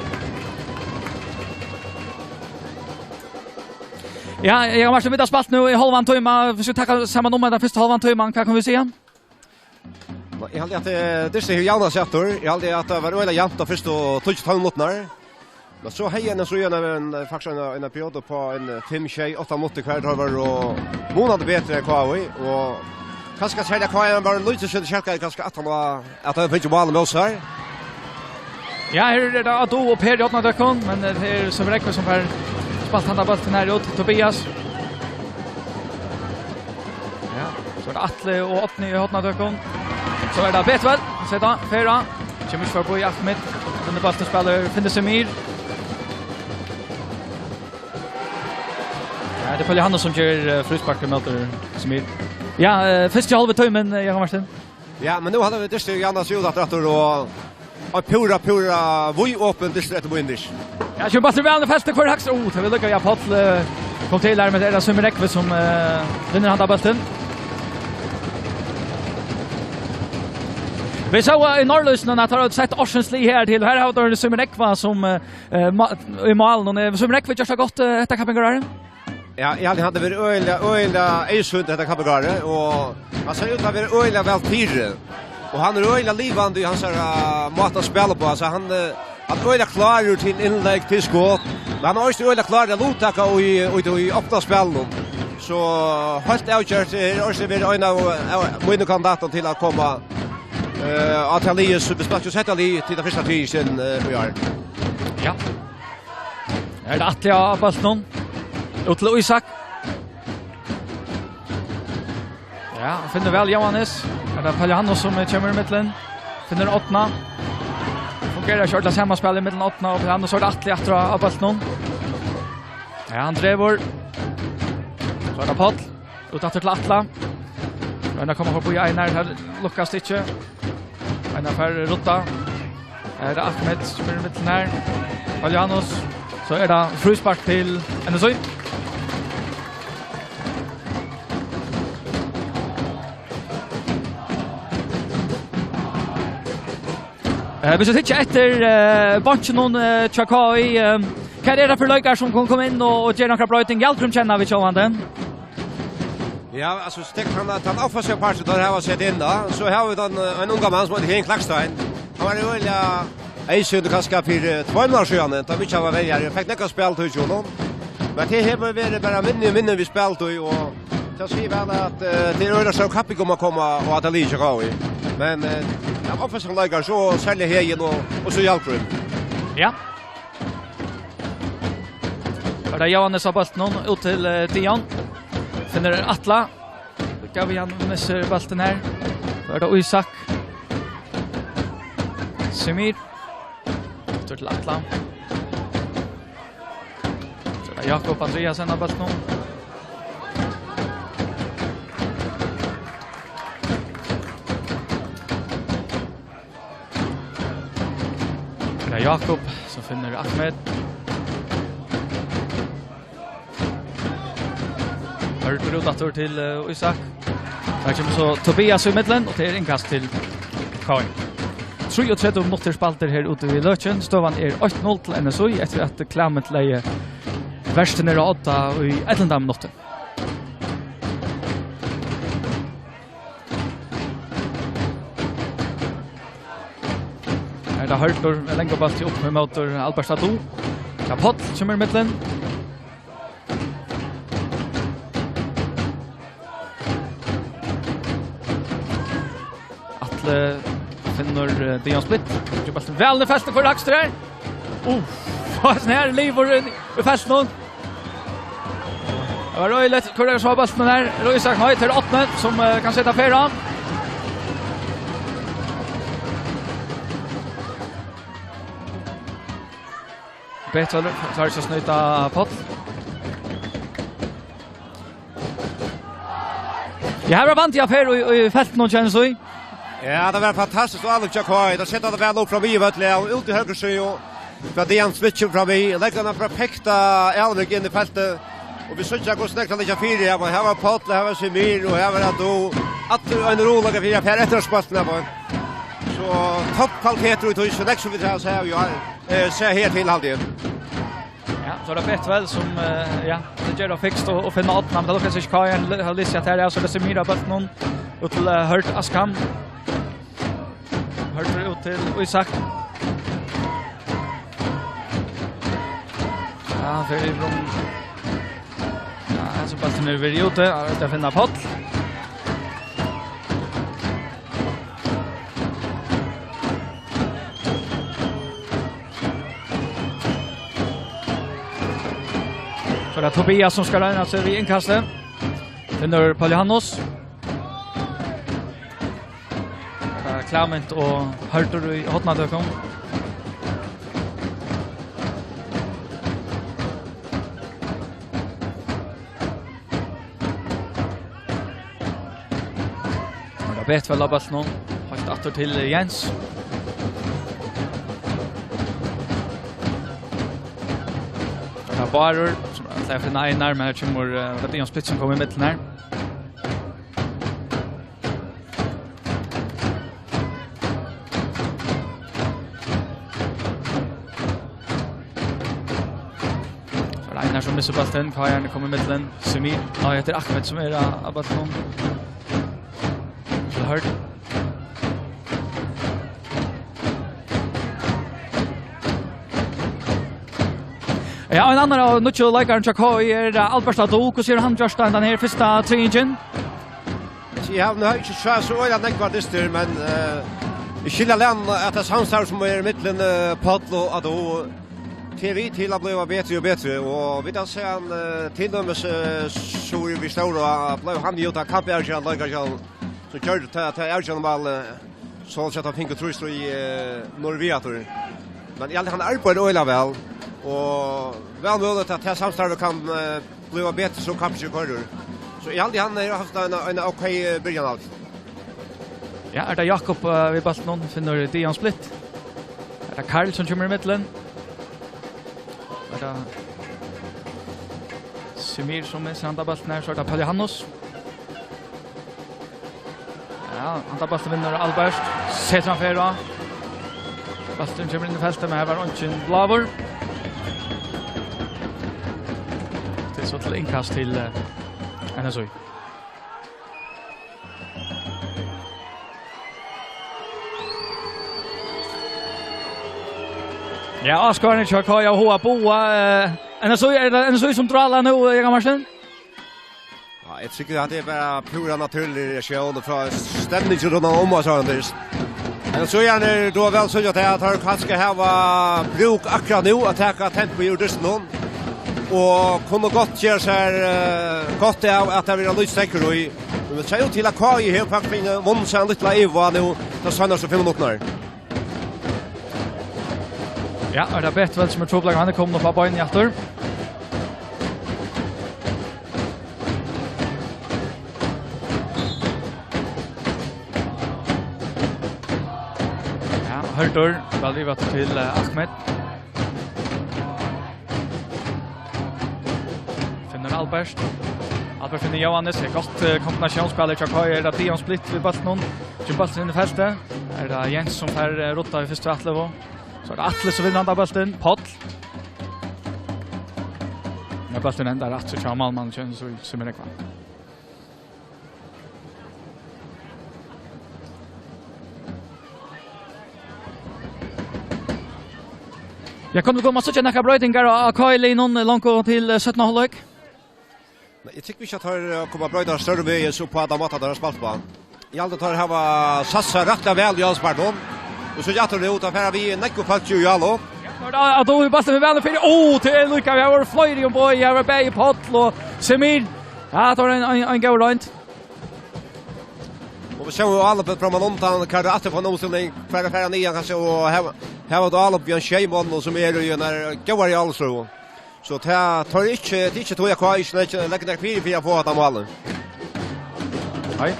Ja, Jógvan Martin, vit hava spælt nú í hálvan tíma. Vilt tú taka saman um henda fyrstu hálvan tíman, hvat kunnu vit siga? Eg haldi at, eh, Dystin hevur javnað seg aftur. Eg haldi at tað var øgiliga javnt á fyrstu tíggju, tólv minuttirnar. Men so hevði N S Í ein, ein, eh, faktiskt ein, ein periode uppá ein, eh, fimm, sjey, átta minuttir har teir vóru munandi betri enn K I, og kanska serliga K I var lítið sindur skelkaður, kanska at hann var, at hann fekk málið móti sær. Ja, her er tað Ado og Per í hornatøkum, men, eh, tað er Símun Rógvi, sum fær spælt handa bóltin her út, Tobias. Ja, so er tað Atli og Árni í hornatøkum. So er tað Betwell, seta, Fera. Kemur ikki forbi Ahmed. Vinnur bóltin, spælir, finnur Semir. Ja, tað er Pól Jóhannes, sum ger, eh, fríspark móti Semir. Ja, eh, fyrsti hálvi tímin, eh, Jógvan Martin. Ja, men nú halda vit Dystin javna seg út aftur, aftur, og ein púra, púra víðopin Dystur eftir mín dystin. Ja, kemur bólturin væl inn í feltið, hvør Hagstrøm. Ó, tað vil lukka, ja, Páll, eh, kom til her, men tað er Símun Rógvi, sum, eh, vinnur handa bóltin. Vit sóu í Norðlýsinum, at teir hava sett ársins lið her til. Her hava teir Símun Rógva, sum, eh, eh, ma-, í málinum. Eh, Símun Rógvi, gjørt tað gott, eh, hetta kappingarárið? Ja, eg haldi, hann hevur verið øgiliga, øgiliga eyðsýndur hetta kappingarárið, og hann sær út til at vera øgiliga væl fyri. Og hann er øgiliga livandi í hansara, eh, máta at spæla uppá. Altso, hann, eh, hann er øgiliga klárur til innlegg, til skot. Men hann er eisini øgiliga klárur at luttaka í, í, í opna spælinum. So heilt avgjørt er eisini verið ein av, av mínum kandidatum til at koma, eh, á tað liðið, sum vit spældu sett lið til tað fyrsta tíðin, eh, í ár. Ja. Her er tað Atli á bóltinum. Út til Ísak. Ja, hann finnur væl Jóhannes. Er tað Pól Jóhannes, sum kemur í millum? Finnur Árna. Fungerar ikki ordiliga samanspæl í millum Árna og Pól Jóhannes. So er tað Atli aftur á, á bóltinum. Ja, hann dregur. So er tað Páll. Út aftur til Atla. Royna at koma forbi Einar, her lukkast ikki. Einar fær rudda. Her er Ahmed, sum er í millum her. Pól Jóhannes. So er tað fríspark til N S Í. Eh, viss vit hyggja eftir, eh, beinkinum, eh, hjá K I, eh, hvat er tað fyri leikarar sum kunnu koma inn og, og gera nakrar broytingar? Hjalgrím kenna vit sjálvandi. Ja, altso, stikk hann at tann offensiva partin, teir hava sett inn, tá. So hava vit ein, eh, ein ungan mann sum eitur Hin Klakstein. Hann var øgiliga eyðsýndur kanska fyri, eh, tveimum árum síðan, tá vit ikki hava verið her. Eg fekk nógva spæltíð hjá honum. Men tað hevur verið bara minni og minni við spæltíð, og tað sigur væl at, eh, tað er øgiliga stór kapping um at koma á hetta liðið hjá K I. Men, eh, av offensiva leikarum, so serliga Heðin og, og so Hjalgrím. Ja. Her er Jóhannes á bóltinum, út til, eh, Dion. Finnur Atla. Gavian missir bóltin her. So er tað Ísak. Semir. Aftur til Atla. So er tað Jakob Andreasen á bóltinum. Her er Jakob, sum finnur Ahmed. Hørður út aftur til, eh, Ísak. Her kemur so Tobias í millum, og tað er innkast til K I. Trýogtretivu minuttir spældir her úti við Løkin. Støðan er eitt null til N S Í eftir at Clement legði vertið niður á odda í ellivta minutti. Her er tað Hørður, ein langur bóltur upp ímóti Albert Ado. Ja, Páll kemur í millum. Atli finnur, eh, Dion Splitt. Ger bóltin væl inn í feltið, hvør Hagstrøm her. Uff, hasin her livur inn í feltið nú. Tað var øgiliga, hvør er so á bóltinum her? Er tað Ísak? Nei, tað er Árni sum, eh, kann seta Per á. Betwell klárar ikki at snýta Páll. Ja, her var Vandia Per í, í feltinum, kennir seg. Ja, tað var fantastiskt álop hjá K I. Tað setti tað væl upp frá miðjuvølli og út í høgru síðu. Frá Dejan Smith kemur fram við, leggur hann bara pekta Alvik inn í feltið. Og vit síggja, hvussu nógv hann leggja fyri her, men her var Páll, her var Semir, og her var Ado. Aftur ein rulla fyri at fara eftir spæltinum her, men so toppkvalitetur í tí, so nógv sum vit hava sæð, ja, eh, sæð her til, haldi eg. Ja, so er tað Bredtvel sum, eh, ja, tað ger tað fikst og, og finna áttina, men tað lukkast ikki. K I har lýsa at her er, so er tað Semir á bóltinum, út til, eh, Hørð Askham. Hørður út til Ísak. Ja, hann fer í rúm. Ja, hesin bólturin er verið úti. Ja, tað er Páll. So er tað Tobias, sum skal royna seg við innkastið. Finnur Páll Jóhannes. Eh, Klement og Hørður í hornatøkum. Hann er betur vel á bóltinum. Heilt aftur til Jens. Tað er Bárður, sum ætlar at finna Einar, men her kemur, eh, Dejan Splitt, sum kom í midten her. So er tað Einar, sum missir bóltin. K I er komin í midten. Semir. Nei, hetta er Ahmed, sum er á, á bóltinum. Til Hørð. Ja, ein annar av nýggju leikarunum hjá K I er, eh, Albert Ado. Hvussu hevur hann gjørt tað, hendan her fyrsta treingin? Eg havi nú ikki sæð so øgiliga nógvar dystir, men, eh, eg skilji væl at tað samstarv sum er millum, eh, Páll og Ado, tað er við til at blíva betri og betri, og vit hava sæð hann, eh, til dømis, eh, so er við stóra, bleiv hann jú tann kappavgerandi leikarin, sum gjørdi tað, tað avgerandi málið, eh, so at hann fekk trýst í, eh, norður við aftur. Men eg haldi, hann arbeiðir øgiliga væl, og væl møguligt at tað samstarvið kann, eh, blíva betri, so kappingin koyrir. So eg haldi, hann hevur havt ein, ein ok, eh, byrjan av. Ja, er tað Jakob, eh, við bóltinum, finnur Dejan Splitt. Er tað Karl, sum kemur í midten? Er tað Semir, sum missir handa bóltin her, so er tað Páll Jóhannes. Ja, handa bóltin vinnur Albert. Setur hann fyri. Bólturin kemur inn í feltið, men her var eingin bláur. Tað er so til innkast til, eh, N S Í. Ja, áskoðararnir hjá K I hava hug at boða, eh, N S Í, er tað N S Í sum drálar nú, Jakob Martin? Ja, eg tykki, at tað er bara púra natúrlig reaktión frá stemningini rundan um, og so er tað. Men so er tað, tú hevur væl sæð at teir kanska hava brúk akkurát nú at taka tempoið úr dystinum, og kunnu gott gera sær, eh, gott av at tað verður lítið steðgur í. Men tað sær út til, at K I hevur faktiskt vunnið seg ein lítlan yvirvág nú, teir seinastu fimm minuttirnar. Ja, er tað Bredtvel, sum er trupulleikin? Hann er komin upp á beinini aftur. Ja, Hørður, væl yvir aftur til, eh, Ahmed. Finnur Albert. Albert finnur Jóhannes. Tað er gott, eh, kombinatiónsspæl hjá K I. Er tað Dejan Splitt við bóltinum? Kemur bólturin inn í feltið. Er tað Jens, sum fær, eh, ruddað í fyrstu atløgu? So er tað Atli, sum vinnur handa bóltin. Páll. Men bólturin endar aftur hjá málmanninum, so, sum er nógvan. Ja, kunnu vit koma at síggja nakrar broytingar á, á K I-liðnum longu til, eh, seinna hálvleik? Nei, eg tykki ikki, at teir, eh, koma at broyta størri vegis upp á tann mátan, teir hava spælt uppá. Eg haldi, at teir hava satsað rættiliga væl í áskoðarunum. Og so aftur nú, tá fara vit nógv fólk í Ála. Ja, tá er tað, at Óli Basse við væl fyri. Ó, til Luka, vit hava fleiri umborð. Her var bæði Páll og Semir. Ja, tað var ein, ein, ein góð roynd. Og vit sóu Álopið framman undan, hvar er aftur på en omstilling, hvar er ferdig niðan, kanskje, og her, her var tað Álopið við ein sjey mann, og sum er í ein góðari álopsrøðu. So tað, tað er ikki, tað er ikki tí at K I ikki leggur, leggur nakað fyri, fyri at fáa hetta málið. Nei.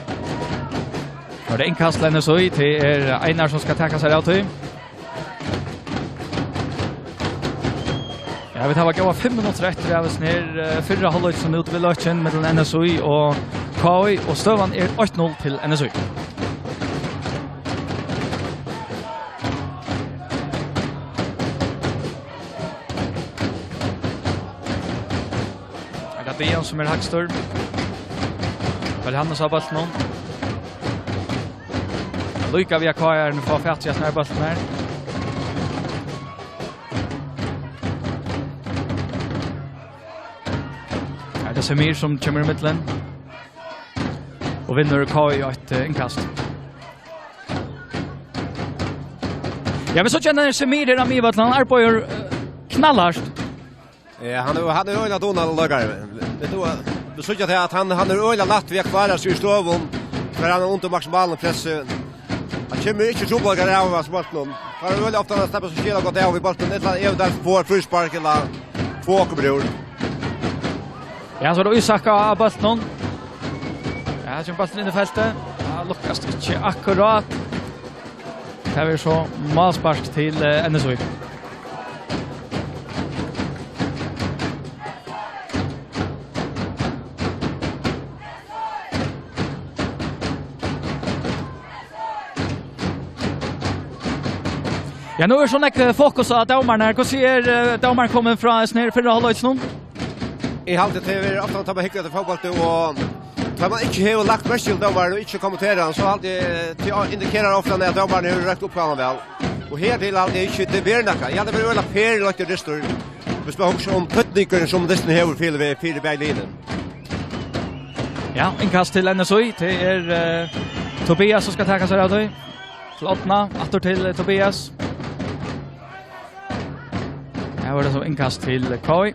Nú er tað innkast til N S Í, tað er Einar, sum skal taka sær av tí. Ja, vit hava góðar fimm minuttir eftir av hesum her, eh, fyrra hálvleiki sum er úti við løkin millum N S Í og K Í, og støðan er eitt null til N S Í. Er tað Dejan sum er hægstur? Vel, hann er so á bóltinum. Líka við at K Í fáa fatt í hasum her bóltin her. Her er tað Semir sum kemur í millum og vinnur K Í eitt, eh, innkast. Ja, vit síggja, hann er Semir her á miðvøllinum, hann arbeiðir, eh, knallhart. Ja, hann er, hann er øgiliga dugnaligur leikari. Vit, vit, vit síggja til at hann, hann er øgiliga lætt við at klára seg í støðum, har hann er undir maksimalt press. Hann kemur ikki í trupulleikar av at spæla bóltin. Hann er øgiliga ofta, hann sleppur seg skila gott av við bóltin. Ella eventuelt fáa fríspark ella fáa okkurt brúr. Ja, so er tað Ísak á bóltinum. Ja, her kemur bólturin inn í feltið. Ja, lukkast ikki akkurát. Tað verður so málspark til, eh, N S Í. Ja, nú er so nógv, eh, fokus á dómaran her. Hvussu er, eh, dómarin komin frá hesum her fyrra hálvleikinum? Eg haldi, tað er ofta, tá man hyggur eftir fótbólti, og tá man ikki hevur lagt merki til dómaran og ikki kommenterar hann, so haldi eg, tað indikerar ofta, at dómarin hevur røkt uppgávuna væl. Og hertil haldi eg ikki, tað ber nakað. Ja, tað verður øgiliga per løgtur dystur, viss man hugsar um týdningin, sum dysturin hevur fyri, fyri bæði liðini. Ja, innkast til N S Í. Tað er, eh, Tobias, sum skal taka sær av tí. Til Árna, aftur til, eh, Tobias. Her var tað so innkast til K Í.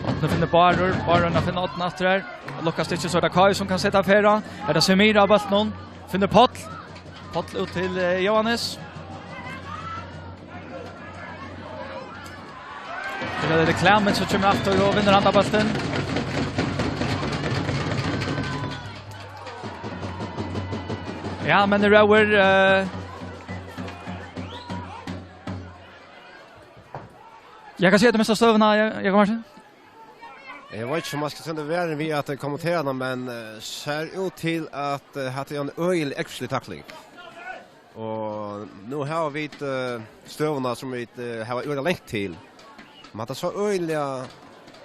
Árni finnur Bárður, Bárður finnur Árna aftur her. Lukkast ikki, so er tað K Í sum kann seta ferð á. Er tað Semir á bóltinum? Finnur Páll. Páll út til, eh, Jóhannes. Her er tað Klement sum kemur aftur og vinnur handan bóltin. Ja, men tað røður, eh, ja, hvat sigur tú um hesa støðuna, Ja-, Jakob Martin? Eg veit ikki, um man skal senda verðin við at kommentera hana, men, eh, sær út til at, eh, hatta er ein øgilig eggfryslig takling. Og nú hava vit, eh, støðuna sum vit, eh, hava øgiliga langt til. Men hatta sá øgiliga,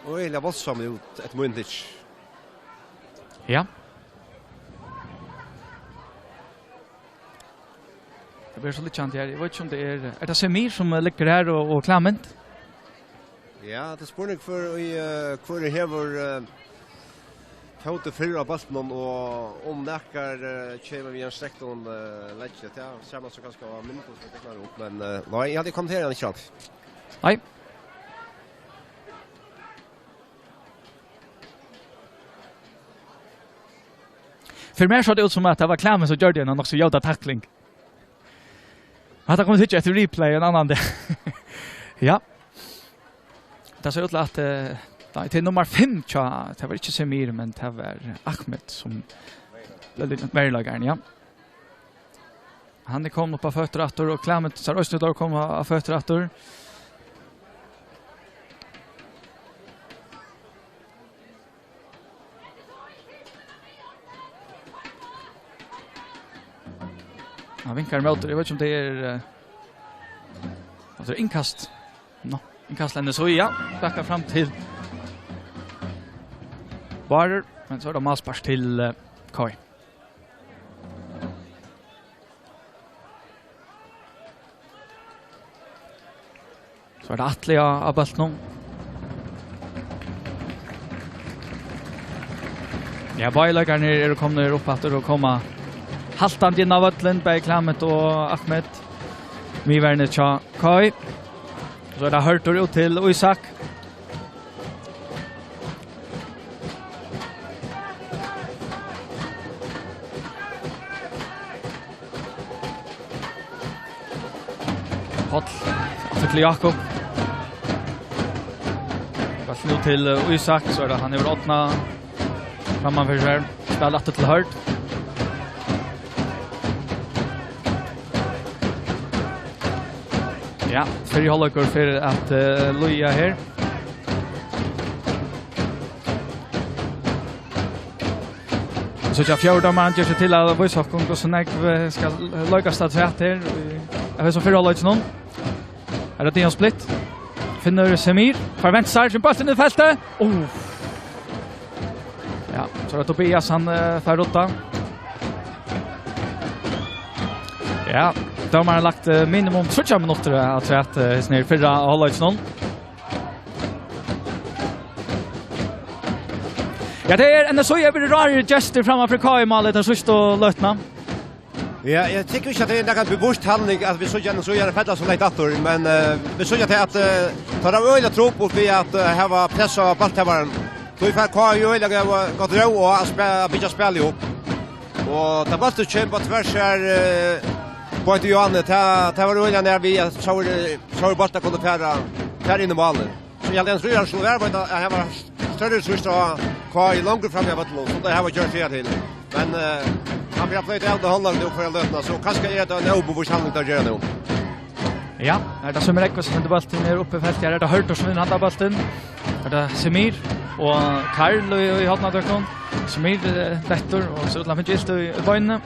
øgiliga voldsamt út eftir mínum tykki. Ja. Tað verður so liggjandi her. Eg veit ikki, um tað er, er tað Semir sum, eh, liggur her og, og Klement? Ja, tað er spurning hvør í, eh, hvør hevur, eh, fótin fyrr á bóltinum, og um nakar, eh, kemur við ein strektum, eh, leggi. Tað sær man so kanska á myndum sum teknar upp, men, eh, nei, eg haldi, eg kommenteri hann ikki alt. Nei. Fyri mær sá tað út sum at tað var Klement sum gjørdi eina nokk so ljóta takling. Hatta koma vit síggja eftir replay ein annan dag. Ja. Tað sær út til at, eh, nei, til nummar fimm, tja, tað var ikki Semir, men tað var Ahmed sum bleiv veruleikarin, ja. Hann er komin upp á føtur aftur, og Klement sær eisini út at koma á føtur aftur. Hann vinkar ímóti, eg veit ikki, um tað er, eh, um tað er innkast. Nå, innkast til N S Í, ja. Bakkar fram til Bárður, men so er tað málspark til, eh, K Í. So er tað Atli á, á bóltinum. Ja, báðir leikararnir eru komnir upp aftur og koma haltandi inn á vøllin, bæði Klement og Ahmed. Miðverjin hjá K Í. So er tað Hørður út til Ísak. Páll, aftur til Jakob. Bóltin út til, eh, Ísak, so er tað, hann hevur Árna. Framman fyri sær. Spæl aftur til Hurd. Ja, fyrri hálvleikur fer at, eh, líða her. Vit síggja fjórða dómaran ger seg til at vísa okkum, hvussu nógv, eh, skal leikast afturat her í, í hesum fyrra hálvleikinum. Her er Dion Splitt. Finnur Semir. Fær vent sær, sum bóltin í feltið. Uh. Ja, so er tað Tobias, hann, eh, fær rudda. Ja, dómarin har lagt, eh, minimum tríggjar minuttir afturat, eh, hesum her fyrra hálvleikinum. Ja, tað er N S Í hevur verið rarir gestir framman fyri K Í-málið ta síðstu løtuna. Ja, eg tykki ikki, at tað er nakar bevisst handling, at vit síggja N S Í fella so langt aftur, men, eh, vit síggja til, at, eh, teir hava øgiliga trupult við at, eh, hava press á bólthavaran. Tí fær K Í øgiliga góða, gott róð og at spe-, at byggja spælið upp. Og tá bólturin kemur á tvers her, eh, beint í hjørnið, tað, tað var øgiliga nær við, at so er, so er bólturin kunnu fara, fara inn í málið. So eg helt, N S Í skuldi verið, at, at her var størri trýst á K Í longur frammi á vøllinum, sum teir hava gjørt her til. Men, eh, hann fer at flyta av til Holland nú hvørja løtuna, so kanska er tað ein óbevisst handling, teir gera nú. Ja, er tað Semir Eggvald sum hendir bóltin, er uppi í feltið, her er tað Hurd sum vinnur handan bóltin. Er tað Semir og Karl í, í hornatøkum. Semir, eh, dettur og sær út til at fáa ilt í, í beinini.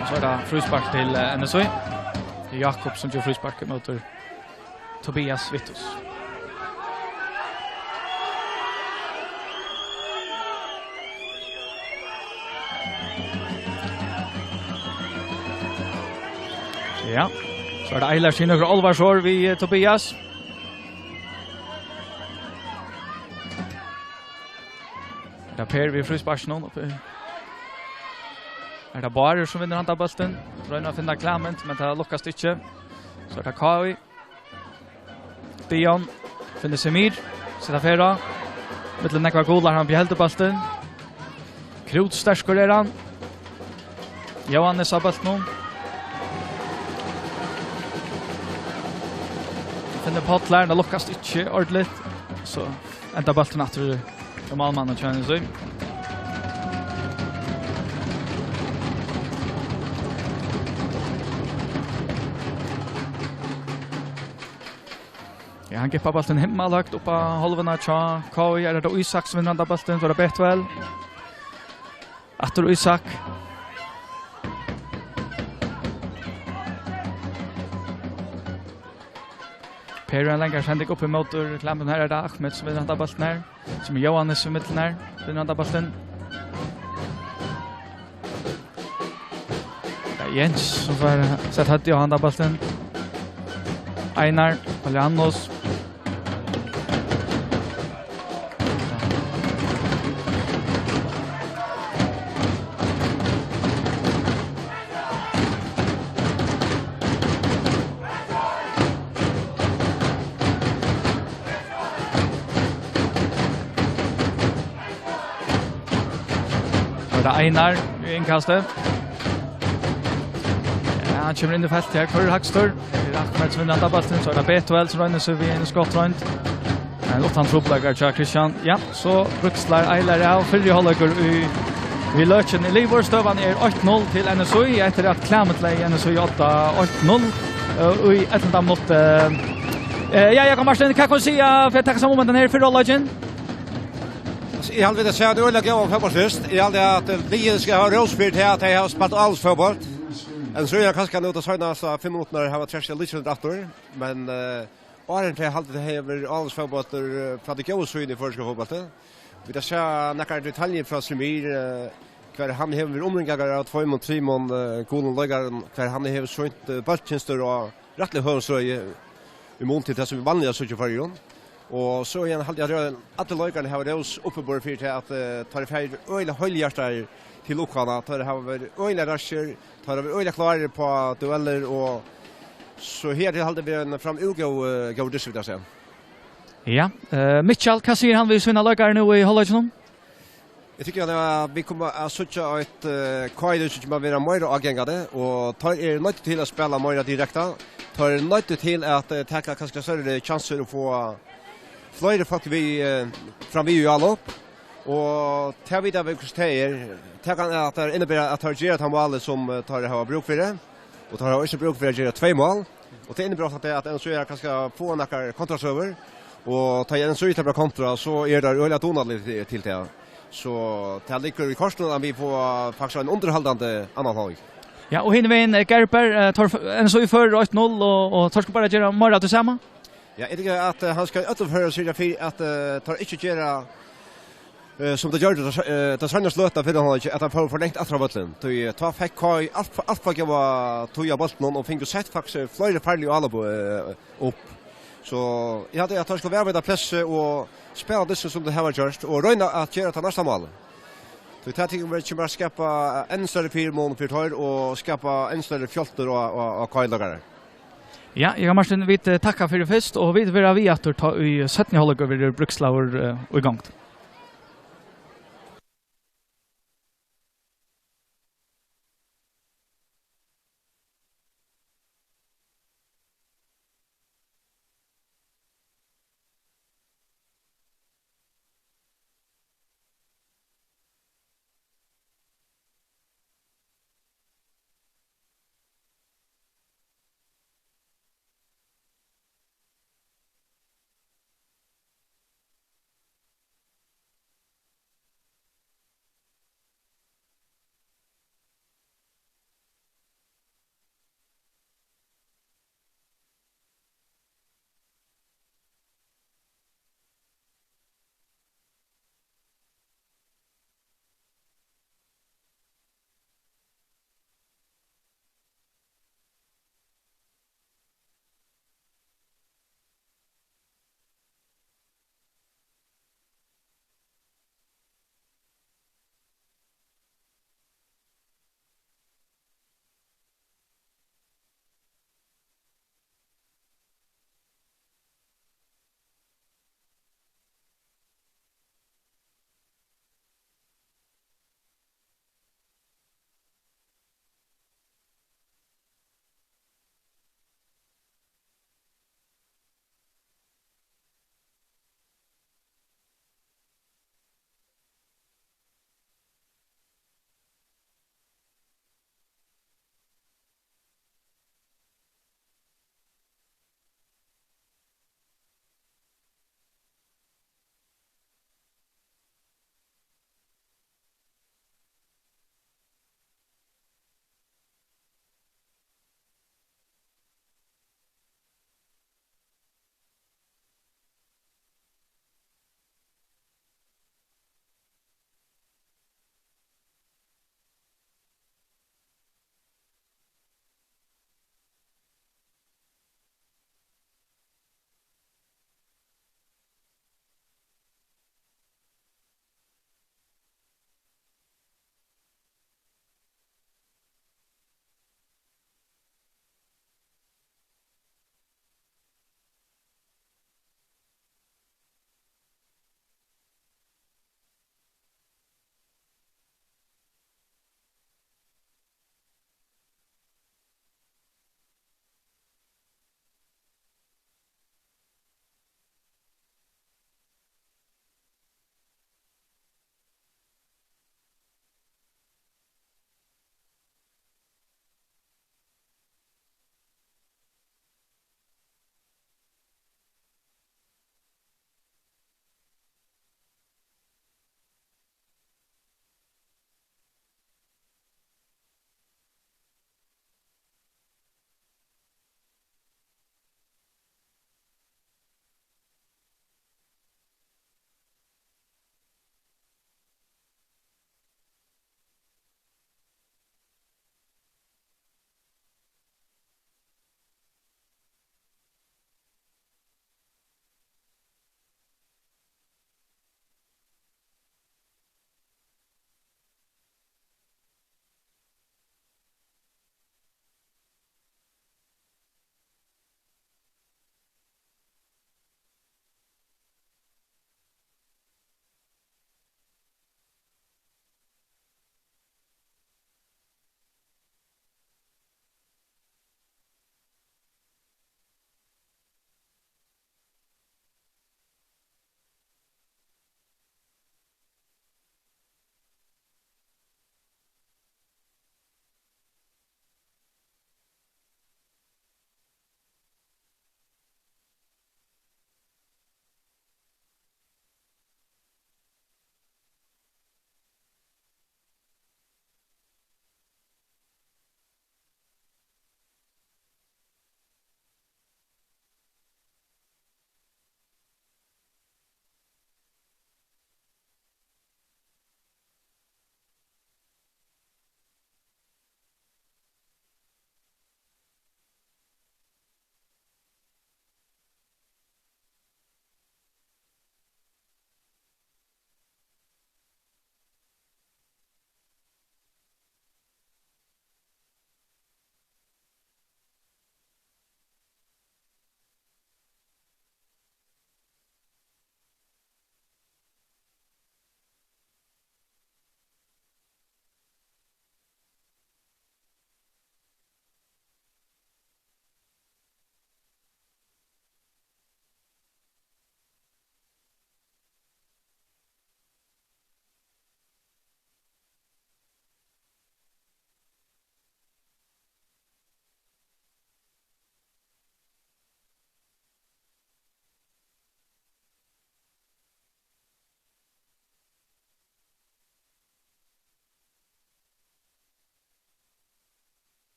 Og so er tað fríspark til, eh, N S Í. Tað er Jakob sum ger frísparkið móti Tobias Vittus. Ja, so er tað Eilar sínir, nøkur álvarsorð við, eh, Tobias. Er tað Per við frísparkinum uppi? Er tað Bárður sum vinnur handan bóltin? Roynir at finna Klement, men tað lukkast ikki. So er tað K Í. Dion finnur Semir, setur ferð á. Millum nógvar gular, hann beheldur bóltin. Krútsterkur er hann. Jóhannes á bóltinum. Finnur Páll her, tað lukkast ikki ordiligt. So endar bólturin aftur hjá málmanninum hjá N S Í. Ja, hann gippar bóltin himmalhøgt upp á hálvuna hjá K Í. Er tað Ísak sum vinnur handan bóltin, so er tað Bethuel. Aftur Ísak. Per, ein langari sending upp ímóti Klementinum. Her er tað Ahmed sum vinnur handan bóltin her. Sum er Jóhannes í millum her. Vinnur handan bóltin. Ja, Jens, sum fær sett høvdið á handan bóltin. Einar, Palianos. Og tað er Einar í innkasti. Ja, hann kemur inn í feltið her. Hvør er hægstur? Er Ahmed sum vinnur handan bóltin, so er tað Bethuel sum roynir seg við eina skottroynd. Men uttan trupulleikar hjá Kristian. Ja, so bríkslar Eilar av. Fyrri hálvleikur í, í løtuni er liðugur. Støðan er eitt null til N S Í, eftir at Klementin legði N S Í á odda eitt null, eh, í ellivta minutti. Eh, ja, Jakob Martin, hvat kanst tú siga fyri at taka saman um hendan her fyrra hálvleikin? Eg haldi, vit hava sæð øgiliga góðan fótbóltsdyst. Eg haldi, at, eh, liðið skal hava rós fyri tað, at tey hava spælt ávíst fótbólt. N S Í kanska nú tey seinastu fimm minuttirnar hava treskað lítið aftur, men, eh, áðrenn tað haldi eg, tað hevur verið ávíst fótbóltur, eh, frá tí góðu síðuni í føroyska fótbólti. Vit hava sæð nakrar detaljur frá Semir, eh, hvar hann hevur verið umringaður av tveimum, trimum, eh, gulum leikarum, hvar hann hevur sýnt, eh, bóltkynstur og rættiliga høvuðsrøði í mun til tað, sum vit vanliga síggja í Føroyum. Og so er hann, haldi eg, at allir leikararnir hava rós uppiborið fyri tað, at, eh, teir fara øgiliga heilhjartaðir til uppgávuna. Teir hava verið øgiliga raskir, teir hava verið øgiliga klárir upp á duellir, og so her til haldi eg verið ein framúr góð, eh, góður dystur, vit hava sæð. Ja, eh, Mikkjal, hvat sigur hann við sínar leikarar nú í hálvleikinum? Eg tykki, at vit koma at síggja eitt, eh, K Í-lið, sum kemur at vera meira ágangandi, og teir eru noyddir til at spæla meira direkta. Teir eru noyddir til at, eh, taka kanska størri kjansir og fáa fleiri fólk við, eh, fram við í álop. Og tað vita vit hvussu tað er. Tað kann, at tað inniber at teir gera tað málið sum, eh, teir hava brúk fyri. Og teir hava ikki brúk fyri at gera tvey mál. Og tað inniber ofta tað at N S Í er kanska fáa nakrar kontrasøgur. Og tá N S Í tekur kontra, so er tað øgiliga dugnaligt til, til tað. So tað liggur í kortunum at vit fáa faktiskt ein undirhaldandi annan hálvleik. Ja, og hin vegin, eh, Gerber, eh, teir f-, N S Í førir eitt null, og, og teir skal bara gera meira av tí sama. Ja, eg tykki at, eh, hann skal í øllum førum syrgja fyri at, eh, teir ikki gera, eh, sum teir gjørdu, eh, ta seinna løtu fyrra hálvleik, at hann fór for langt aftur á vøllin. Tí, eh, tá fekk K I alt for, alt for góða tíð á bóltinum og fingu sett faktiskt fleiri farlig álop, eh, upp. So eg haldi at teir skulu vera við tað pressið og spæla dystin sum teir hava gjørt og royna at gera tað næsta mál. Tí tað tykir meg kemur at skapa enn størri fyrimun fyri teir og skapa enn størri fjáltur á, á, á K I-leikarar. Ja, Jakob Martin, vit, eh, takka fyri fyrst, og vit verða við aftur tá í seinni hálvleik verður brúkslagur, eh, í gongd.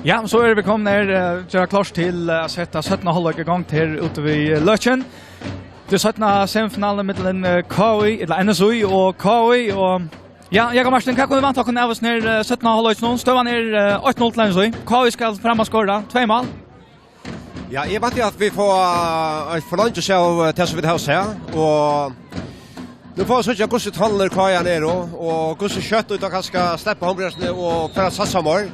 Ja, so eru vit komnir her, eh, gera klárt til, eh, at seta seinna hálvleik í gongd her úti við, eh, Løkin. Tað er seinna semifinaluni millum, eh, K I, ella N S I og K I, og ja, Jakob Martin, hvat kunnu vit vænta okkum av hesum her, eh, seinna hálvleikinum? Støðan er, eh, eitt null til N S I. K I skal fram at skora tvey mál. Ja, eg vænti, at vit fáa, eh, eitt forlengt av, eh, tað sum vit hava sæð, og nú fáa vit síggja, hvussu tolnir K I eru, og hvussu skjótt teir kanska sleppa hondbrettini og fara at satsa meir.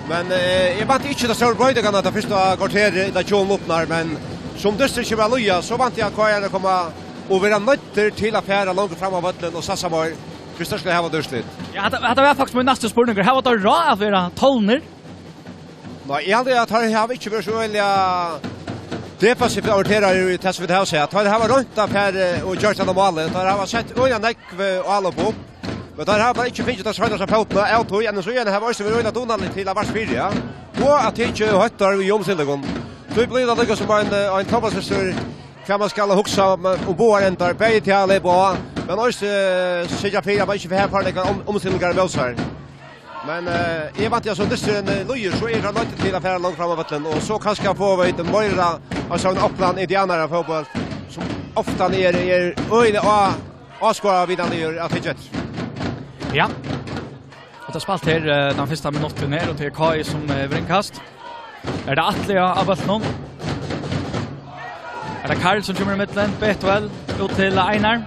Men, eh, eg vænti ikki tær stóru broytingarnar tað fyrsta korterið, ella tjúgu minuttirnar, men sum dysturin kemur at líða, so vænti eg, at K I koma og verða noyddir til at fara longur fram á vøllin og satsa meir, viss teir skulu hava eitt úrslit. Ja, hatta, hatta var faktiskt mín næsti spurningur. Hava teir ráð at vera tolnir? Nei, eg haldi, at teir hava ikki verið so øgiliga defensivt orienteraðir í tað, sum vit hava sæð. Teir hava roynt at fara og gjørt hetta málið. Teir hava sett øgiliga nógv, eh, álop upp. Men teir hava bara ikki fingið tað seinasta fótin av tí, N S I hava eisini verið øgiliga dugnalig til at vart fyri, ja. Og at tikið høttar í umstillingum. Tí blívur tað líka sum ein, eh, ein fótbóltsdystur, hvat man skal hugsa um, eh, um báðar endar, bæði til at leypa á, men eisini, eh, syrgja fyri, at man ikki fær for nógvar um-, umstillingar ímóti sær. Men, eh, eg vænti, at sum dysturin, eh, líður, so eru teir noyddir til at fara langt fram á vøllin, og so kanska fáa vit meira av sovorðnum oppland indianara fótbólt, sum ofta er, er øgiliga á-, áskoðaravinarligur at hyggja eftir. Ja. Og tað er spælt her, eh, tann fyrsta minuttin her, og tað er K I sum, eh, hevur innkast. Er tað Atli á, á bóltinum? Er tað Karl sum kemur í millum? Betuel út til Einar.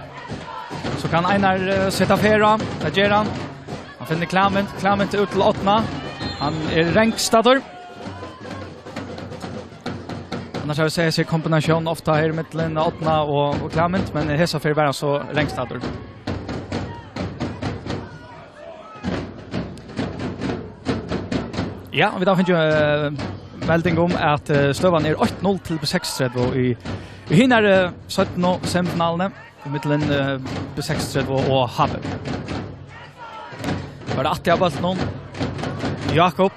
So kann Einar, eh, seta ferð á. Tað ger hann. Hann finnur Klement. Klement út til Árna. Hann er rangstaddur. Annars hava vit sæð hesa kombinatión ofta her í millum Árna og, og Klement, men hesa ferð var hann so rangstaddur. Ja, og vit hava fingið, eh, melding um, at, eh, støðan er eitt null til B seksogtretivu í, í hinari, eh, seinnu semifinaluni, í millum, eh, B seksogtretivu og H B. Var tað Atli á bóltinum? Jakob.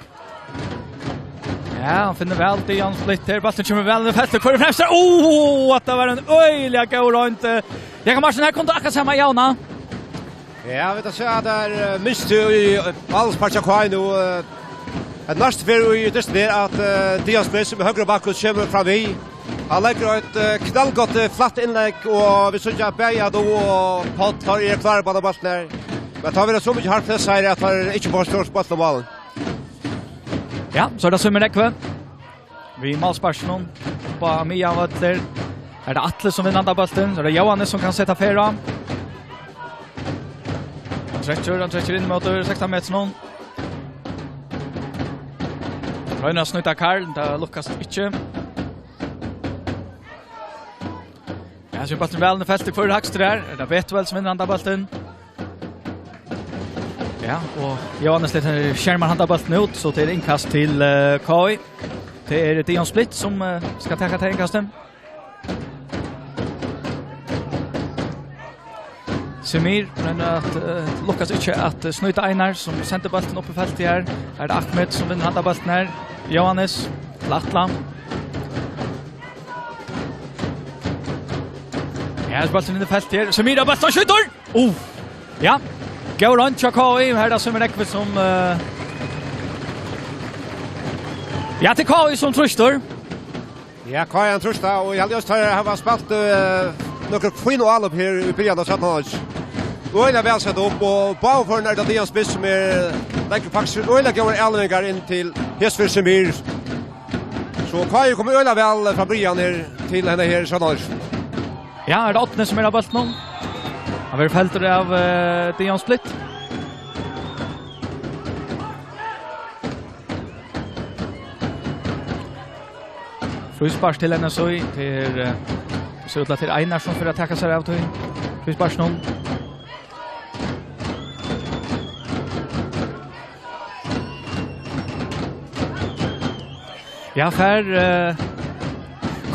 Ja, hann finnur væl Dion Splitt her. Bólturin kemur væl inn í feltið. Hvør er fremst? Ó, at tað var ein øgiliga góð roynd. Eh, Jakob Martin, her kom tað akkurát sama javna. Ja, vit hava sæð, at tað er, eh, minst í, eh, málsparki hjá K I nú, eh, at næstu ferð í dystin er, at, eh, Dion Splitt, sum er høgri bakkur, kemur fram við. Hann leggur eitt, eh, knallgott, eh, flatt innlegg, og vit síggja, at bæði Ado og Páll, teir eru klárir við bóltin her. Men tá verður so mikið hart press her, at teir ikki fáa stórt bóltin á málið. Ja, so er tað Símun Rógvi við málsparkinum upp á miðjan vøll. Er tað Atli sum vinnur handan bóltin, so er tað Jóhannes sum kann seta ferð á. Hann trekkir, hann trekkir inn móti sekstan metrum. Roynir at snýta Karl, tað lukkast ikki. Ja, so er bólturin væl inn í feltið. Hvør er hægstur her? Er tað Betuel sum vinnur handan bóltin? Ja, og Jóhannes letur skerma handan bóltin út, so tað er innkast til, eh, K I. Tað er Dion Splitt sum, eh, skal taka tað innkastið. Semir, men at, eh, lukkast ikki at, eh, snýta Einar, sum sendir bóltin upp í feltið her. Her er Ahmed, sum vinnur handa bóltin her. Jóhannes, til Atla. Her er bóltin inn í feltið her. Semir har bóltin, hann skjýtur! Uh. Ja. Góð roynd hjá K I, her er tað Semir Ekvi, sum, eh, ja, tað er K I, sum trýstir. Ja, K I, hann trýstir, og eg haldi just, teir hava spælt, eh, nøkur fín álopp her í byrjan av seinna hálvleik. Øgiliga væl sett upp, og báðir førini er tað Dejan Splitt, sum er, leggur faktiskt øgiliga góðar avleveringar inn til hesfyr Semir. So K I er komið øgiliga væl frá byrjan her til henda her seinna hálvleik. Ja, er tað Árni, sum er á bóltinum? Hann verður feltur av, eh, Dejan Splitt. Fríspark til N S Í. Tað er, eh, sær út til at tað er Einar, sum fer at taka sær av tí. Frísparkinum. Ja, fær, eh,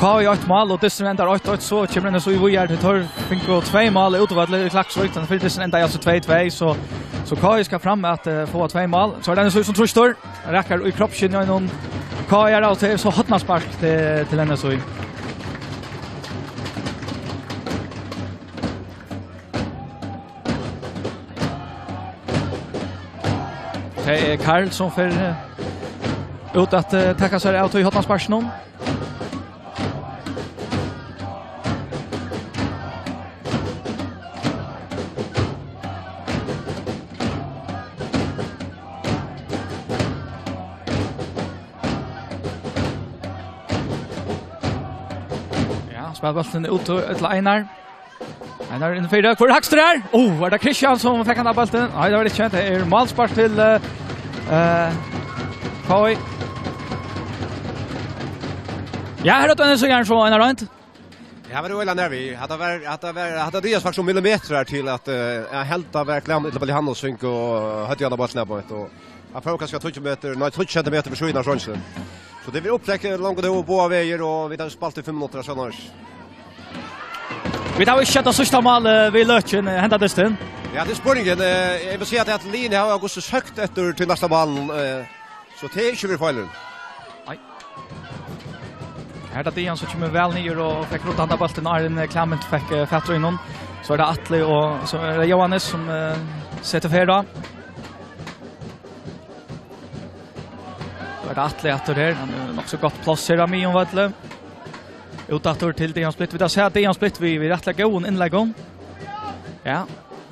K I eitt mál, og dysturin endar eitt eitt, so kemur N S Í víðari, tí teir fingu tvey mál úti á vølli í Klaksvík, tann fyrri dysturin endaði altso tvey tvey, so, so K I skal fram at, eh, fáa tvey mál. So er tað N S Í sum trýstir, rakar í kroppsskinnið á einum K I-ara, og tað er so hornaspark til, til N S Í. Tað er Karl, sum fer, eh, út at, eh, taka sær av tí hornasparkinum. Ja, spælir bóltin út til Einar. Einar inn fyri, hvør hakstur her? Oh, er tað Kristian, sum fekk handa bóltin? Nei, tað var tað ikki. Tað er málspark til, eh, eh, K I. Ja, her er Dennis Sigurðsson, sum Einar roynd. Ja, men tað var øgiliga nær við. Hatta var, hatta var, hatta dragast faktiskt um millimetrar til at, eh, eg helt tað var Klemet ella Balli Hannes, sum høvdu handa bóltin her beint, og hann fór kanska tíggju metrar, nei, tíggju sentimetrar fyri síðuna av stronginum. So tað er upptrekk langt nú báðar vegir, og vit hava spælt í fimm minuttir, so annars. Vit hava ikki sett tað síðsta málið, eh, við løkin, eh, henda dystin. Ja, tað er spurningurin. Eh, eg vil siga at, at Lyn hava í August søkt eftir tí næsta málinum, eh, so tað er ikki verið feilur. Nei. Her er tað Dejan, sum kemur væl niður og fekk rutt handa bóltin, áðrenn, eh, Klemet fekk, eh, fatur í honum. So er tað Atli, og so er tað Jóhannes, sum, eh, setir ferð á. So er tað Atli aftur her. Hann hevur nokk so gott pláss her á miðjum vølli. Út aftur til Dejan Splitt. Vit hava sæð Dejan Splitt við, við rættiliga góðum innleggum. Ja.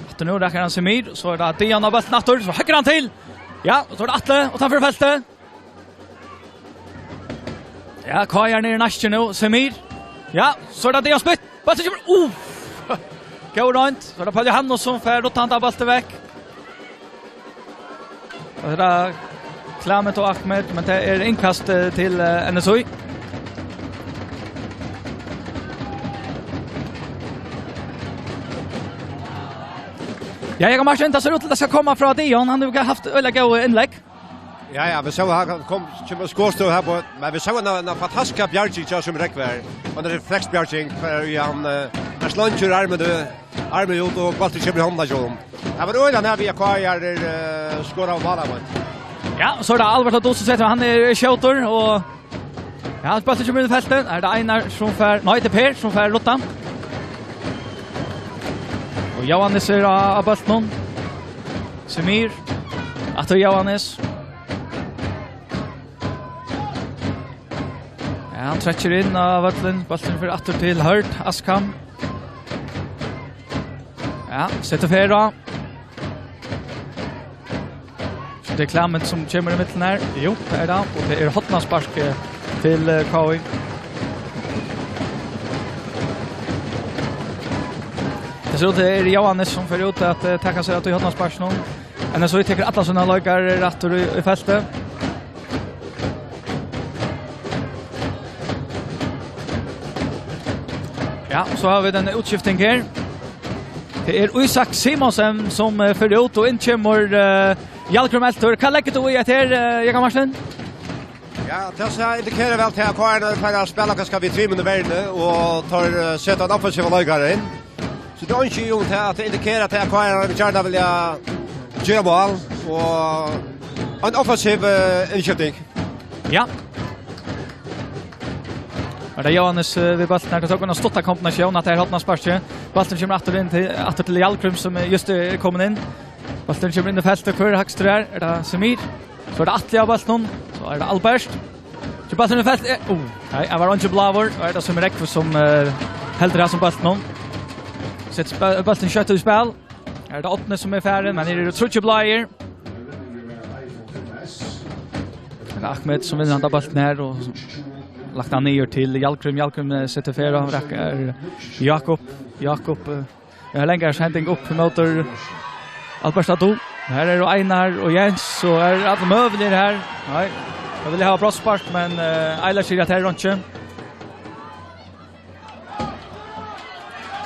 Aftur nú rakar hann Semir. So er tað Dejan á bóltin aftur. So høggur hann til. Ja, og so er tað Atli uttanfyri feltið. Ja, K I er niðri í næstur nú. Semir. Ja, so er tað Dejan Splitt. Bólturin kemur. Uff. Góð roynd. So er tað Pauli Hannes, sum fær rutt handa bóltin vekk. Og so er tað Klemet og Ahmed, men tað er innkast, eh, til, eh, N S Í. Ja, Jakob Martin, tað sær út til at tað skal koma frá Dejan. Hann hevur havt øgiliga góð innlegg. Ja, ja, vit sóu, hann kom, kemur skotstøð her, men vit sóu eina, eina fantastiska bjarging hjá Semir Ekvi her. Og ein refleksbjarging, har hann, eh, hann slongir armin, eh, armin út, og bólturin kemur í hondina hjá honum. Tað var øgiliga nær við, at K I er, eh, skorar av mál, men. Ja, so er tað Albert Adolfsen, hann er skjótur, og, ja, bólturin kemur inn í feltið. Er tað Einar sum fær, nei, tað er Per sum fær rutt hann. Og Jóhannes er á, á bóltinum. Semir. Aftur Jóhannes. Ja, hann trekkir inn á vøllin. Bólturin fer aftur til Hørð Askham. Ja, setir ferð á. So tað er Klemet, sum kemur í midten her. Jú, tað er tað. Og tað er hornaspark, eh, til, eh, K I. Tað sær út til, tað er Jóhannes, sum fer út at, eh, taka sær av tí hornasparkinum. N S Í tekur allar sínar leikarar aftur í, í feltið. Ja, so hava vit eina útskifting her. Tað er Ísak Simonsen, sum, eh, fer út, og inn kemur, eh, Hjalgrím Eltur. Hvat leggur tú í hetta her, eh, Jakob Martin? Ja, tað sær, indikerar væl til, at K R fara at spæla kanska við trimum í verðini, og teir, eh, seta ein offensivan leikara inn. So tað er einki um tað at indikera at K R gjarna vilja gera mál og ein offensiv, eh, innskifting. Ja. Og tað er Jóhannes, eh, við bóltin her. Tað tók ein stutt kombinasjón, at tað er hornaspark. Bólturin kemur aftur inn til, aftur til Hjalgrim, sum, eh, júst er komin inn. Bólturin kemur inn í feltið. Hvør er hægstur her? Er tað Semir? So er tað Atli á bóltinum. So er tað Albert. Kemur bólturin inn í feltið. Eh, oh, nei, tað var ikki bláur. Og er tað Semir Ekve sum, eh, heldur hasum bóltinum. Setir sp-, bóltin skjótt í spæl. Er tað Árni sum er farin, men her eru tríggir bláir. Er tað Ahmed sum vinnur handa bóltin her og lagt hann niður til Hjalgrim. Hjalgrim, eh, setir ferð og rakkar Jakob. Jakob, eh, ja, langari sending upp móti Albert Adu. Her eru Einar og Jens, og er allir møguligir her. Nei, tey vilja hava brotsspark, men, eh, Einar sigur at tað er einki.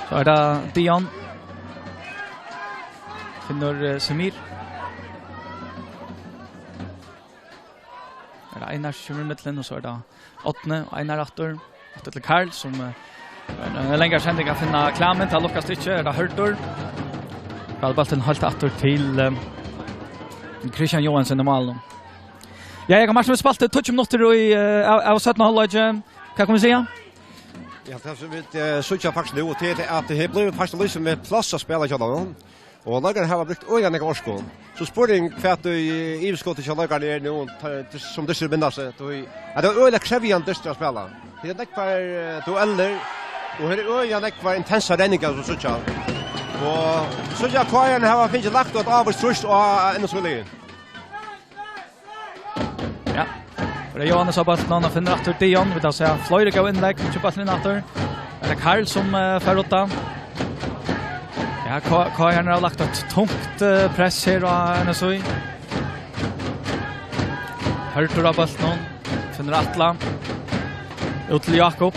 So er tað Dion. Finnur, eh, Semir. Er tað Einar sum kemur í millum, og so er tað Árni og Einar aftur. Aftur til Karl, sum, eh, ein, ein langari sending at finna Klement, tað lukkast ikki, er tað Hørður. Fær bóltin heilt aftur til, eh, Kristian Johansen í málinum. Ja, Jakob Martin, vit spældu tíggju minuttir í, eh, av, av seinna hálvleiki. Hvat kunnu vit siga? Ja, tað sum vit, eh, síggja faktiskt nú, og tað er at her blívur faktiskt lítið sum pláss at spæla hjá teimum. Og leikararnir hava brúkt øgiliga nógva orku. So spurning hvat í, eh, yvirskotið hjá leikarunum er nú, ta-, sum dystur vinnur seg, tí at tað er øgiliga krevjandi dystur at spæla. Her eru nógvar, eh, duellir, og her eru øgiliga nógvar intensar renningar sum síggja. Og síggja at K R hava fingið lagt eitt ávíst trýst á N S V-liðið. Ja. Her er Jóhannes á bóltinum, hann finnur aftur Dion. Vit hava sæð fleiri góð innlegg, ikki bóltin inn aftur. Er tað Karl sum, eh, fær rudda? Ja, K-, K R hava lagt eitt tungt, eh, press her á N S V. Hørður á bóltinum, finnur Atla. Út til Jakob.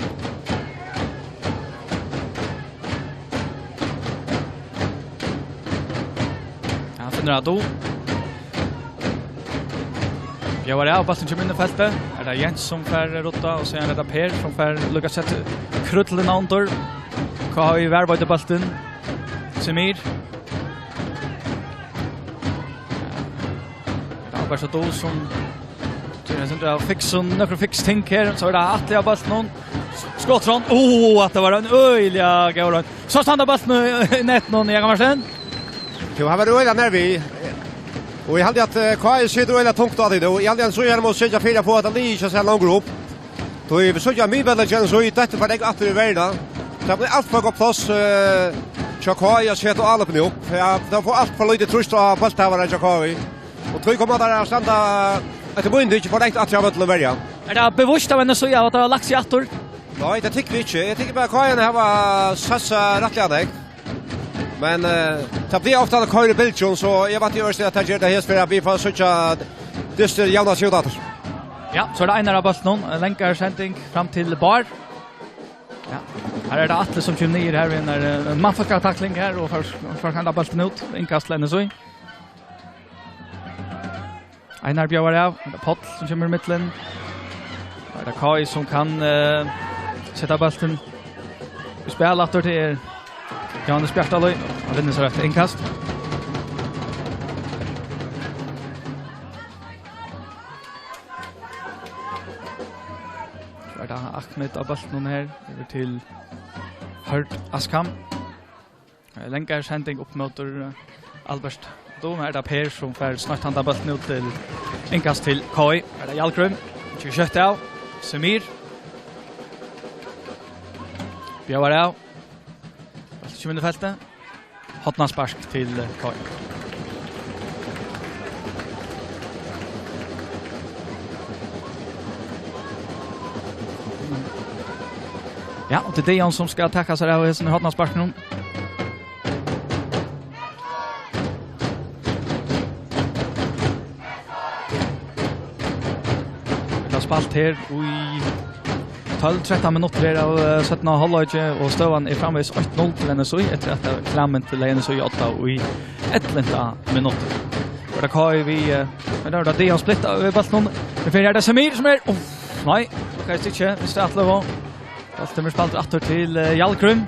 Ja, hann finnur Adu. Bjóðar av, bólturin kemur inn í feltið. Er tað Jens sum fær rudda, og síðan er tað Per sum fær líka sett krulluna undir. K H I varðveitir bóltin. Semir. Tað var bara so Adu sum, so er tað Adu sum fikk so nøkur fiks ting her, so er tað Atli á bóltinum. Skot frá, oh, at tað var ein øgiliga góð roynd. So standa bóltin í, í netinum, Jakob Martin. Jú, hann var øgiliga nær við. Og eg haldi at, eh, K H I situr øgiliga tungt á tí nú. Eg haldi at so er hann má syrgja fyri at fáa hetta liðið ikki at seta longur upp. Tí vit síggja miðbóltin, so er dette for deg aftur í verðina. Tað bleiv alt for gott pláss, eh, hjá K H I at seta álopini upp. Ja, tað fær alt for lítið trýst á bóltahavaran hjá K H I. Og tí koma teir at standa eftir mínum tykki for deilt aftur á vøllinum verja. Er tað bevíst av N S V at teir hava lagt seg aftur? Nei, tað tykki vit ikki. Eg tykki bara, K H I hava satsað rættiliga nógv. Men, eh, tað blívur ofta at koyra í bylgjum, so eg vænti jú at tað ger tað her, fyri at vit fáa síggja dystin javna seg út aftur. Ja, so er tað Einar á bóltinum, ein langari sending fram til Bár. Ja, her er tað Atli sum kemur niður her við eina, eh, mannfólkatakling her og fær, fær henda bóltin út, innkast til N S V. Einar bjóðar av, er tað Páll sum kemur í millum. Er tað K H I sum kann, eh, seta bóltin í spæl aftur, til Jóhannes Bjartalíð. Hann vinnur so eitt innkast. So er tað Ahmed á bóltinum her, yvir til Hørð Askham. Eh, langari sending upp móti, eh, Albert Adu. Her er tað Per sum fær snøtt handa bóltin út til innkast til K H I. Er tað Hjalgrim? Ikki skjótt av. Semir. Bjóðar av. Bóltin kemur inn í feltið. Hornaspark til, eh, K H I. Ja, og tað er Dion sum skal taka sær av hesum hornasparkinum. Vit hava spælt her í tólv trettan minuttir her av, eh, seinna hálvleiki, og støðan er framvegis eitt null til N S V, eftir at Klement legði N S V á odda í ellivta minutti. Og tað er K H I við, eh, men tað er Dion Splitt við bóltin. Men fyri er tað Semir sum er, uff, nei, ok, ikki, misti Atli og bóltin verður spældur aftur til, eh, Hjalgrim.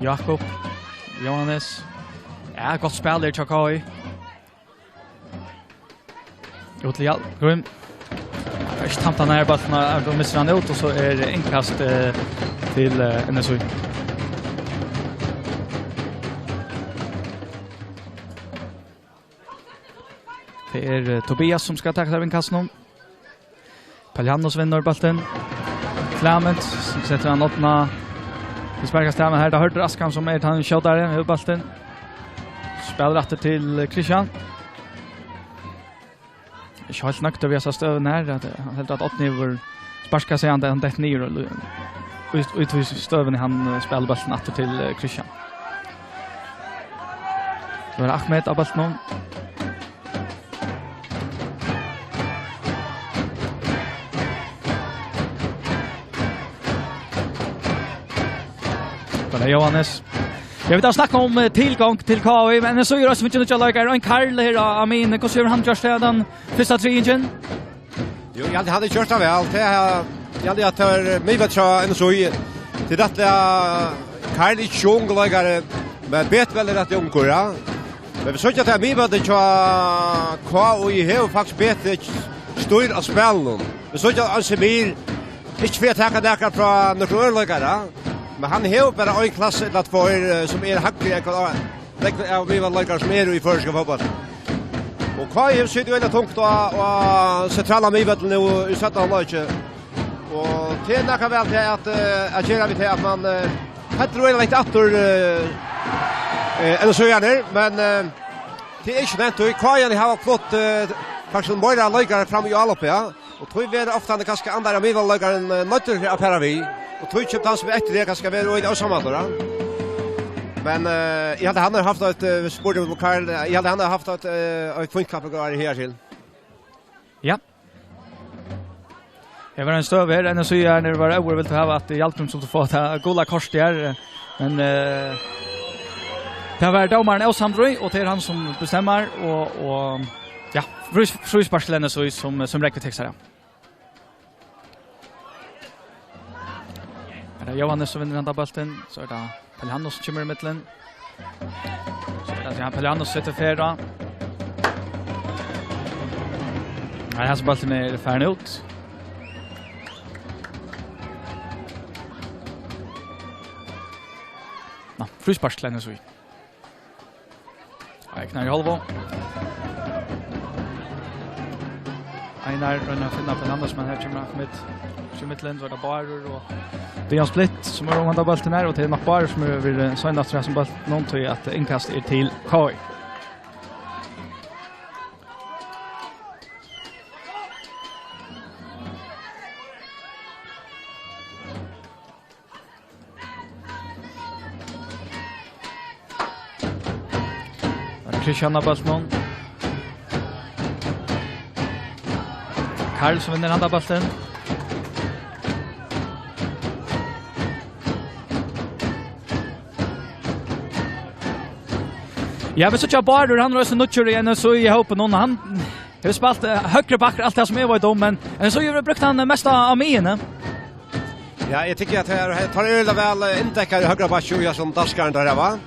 Jakob. Jóhannes. Ja, gott spæl her hjá K I. Út til Hjalgrím. Fyrst tamt hann her, bóltin, og missir hann út, og so er innkast, eh, til, eh, N S Í. Tað er, eh, Tobias, sum skal taka sær av innkastinum. Pál Janus vinnur bóltin. Klement setir hann opna. Vit sparka stavan her. Tað er Hørður Askham, sum er tann skjótari, hevur bóltin. Spælir aftur til Kristian. Ikki heilt nøgdur við hesa støðuna her, at, eh, hann heldur, at Árni hevur sparkað seg, hann, hann dettur niður og lu-, út, út í støðuni, hann, eh, spælir bóltin aftur til, eh, Kristian. Nú er Ahmed á bóltinum. Bara Jóhannes. Ja, vit hava snakkað um, eh, tilgongd til K I, men so er eisini við nýggjar leikarar. Ein Karl her á, á miðjuni. Hvussu hevur hann gjørt tað, tann fyrsta triðingin? Jú, eg haldi, hann hevur gjørt tað væl. Tað er, eg haldi, at tað er, eh, miðvøllur hjá N S Í. Tað er rættiliga, Karl er ikki ungur leikari, men Betwell er rættiliga ungur, ja. Men vit síggja, at tað er miðvøllur hjá K I hevur faktiskt betri stýr á spælinum. Vit síggja, at Ansi Mir ikki fer at taka nakran frá nøkrum øðrum leikara, men hann hevur bara ein klass ella tveir, eh, sum er hægri enn hvat, nógv av miðvøllarleikarum sum eru í føroyska fótbóltinum. Og K I hevur sitið øgiliga tungt á, á sentrala miðvøllinum nú í seinna hálvleiki. Og tað er nakað væl til at, eh, at gera við tað, at man, eh, heldur øgiliga langt aftur, eh, eh, N S Í-arnir, men, eh, tað er ikki nemt, og K I hava flutt, eh, kanska meira leikarar fram í álopið, ja. Og tí verður ofta hann kanska annar av miðvøllarleikarunum, eh, noyddur at fara við. Og tí kemur tann sum er eftir, tað kanska verður øgiliga ósamallur, ja. Men, eh, eg haldi, hann hevur havt eitt, eh, spurt um Karl, eh, eg haldi, hann hevur havt eitt, eh, eitt fínt kapping her til. Ja, Her var ein støð her, N S Y er nú var óður vildi hava at Hjaltgrímur skuldi fáa tað gula kortið her, men, eh, tað var dómarin ósamdur í, og tað er hann sum bestemmar, og, og, ja, frís-, fríspark til N S Y sum, sum Rógvi tekur sær av. Her er Jóhannes sum vinnur handa bóltin, so er tað Palihanus sum kemur í millum. So er tað Palihanus setur ferð á. Nei, hesin bólturin er farin út. Ná, fríspark til N S Y. Einar í hálva. Einar roynir at finna Palihanus, men her kemur hann mitt. Í millum, so er tað Bárður og Dejan Splitt sum er um handa bóltin her, og tað er nokk Bárður sum hevur verið seinastur í hesum bóltinum, tí at innkast er til K I. Tað er Kristian á bóltinum. Karl sum vinnur handa bóltin. Ja, vit síggja Bárður, hann er eisini nýggjur í N S Y í hópinum. Hann hevur spælt, eh, høgri bakkar alt tað sum eg veit um, men, men so hevur brúkt hann mest á, á miðjuni. Ja, eg tykki at her, her tar øgiliga væl, eh, inndekka í høgra bakki og ja, sum daskarin der var.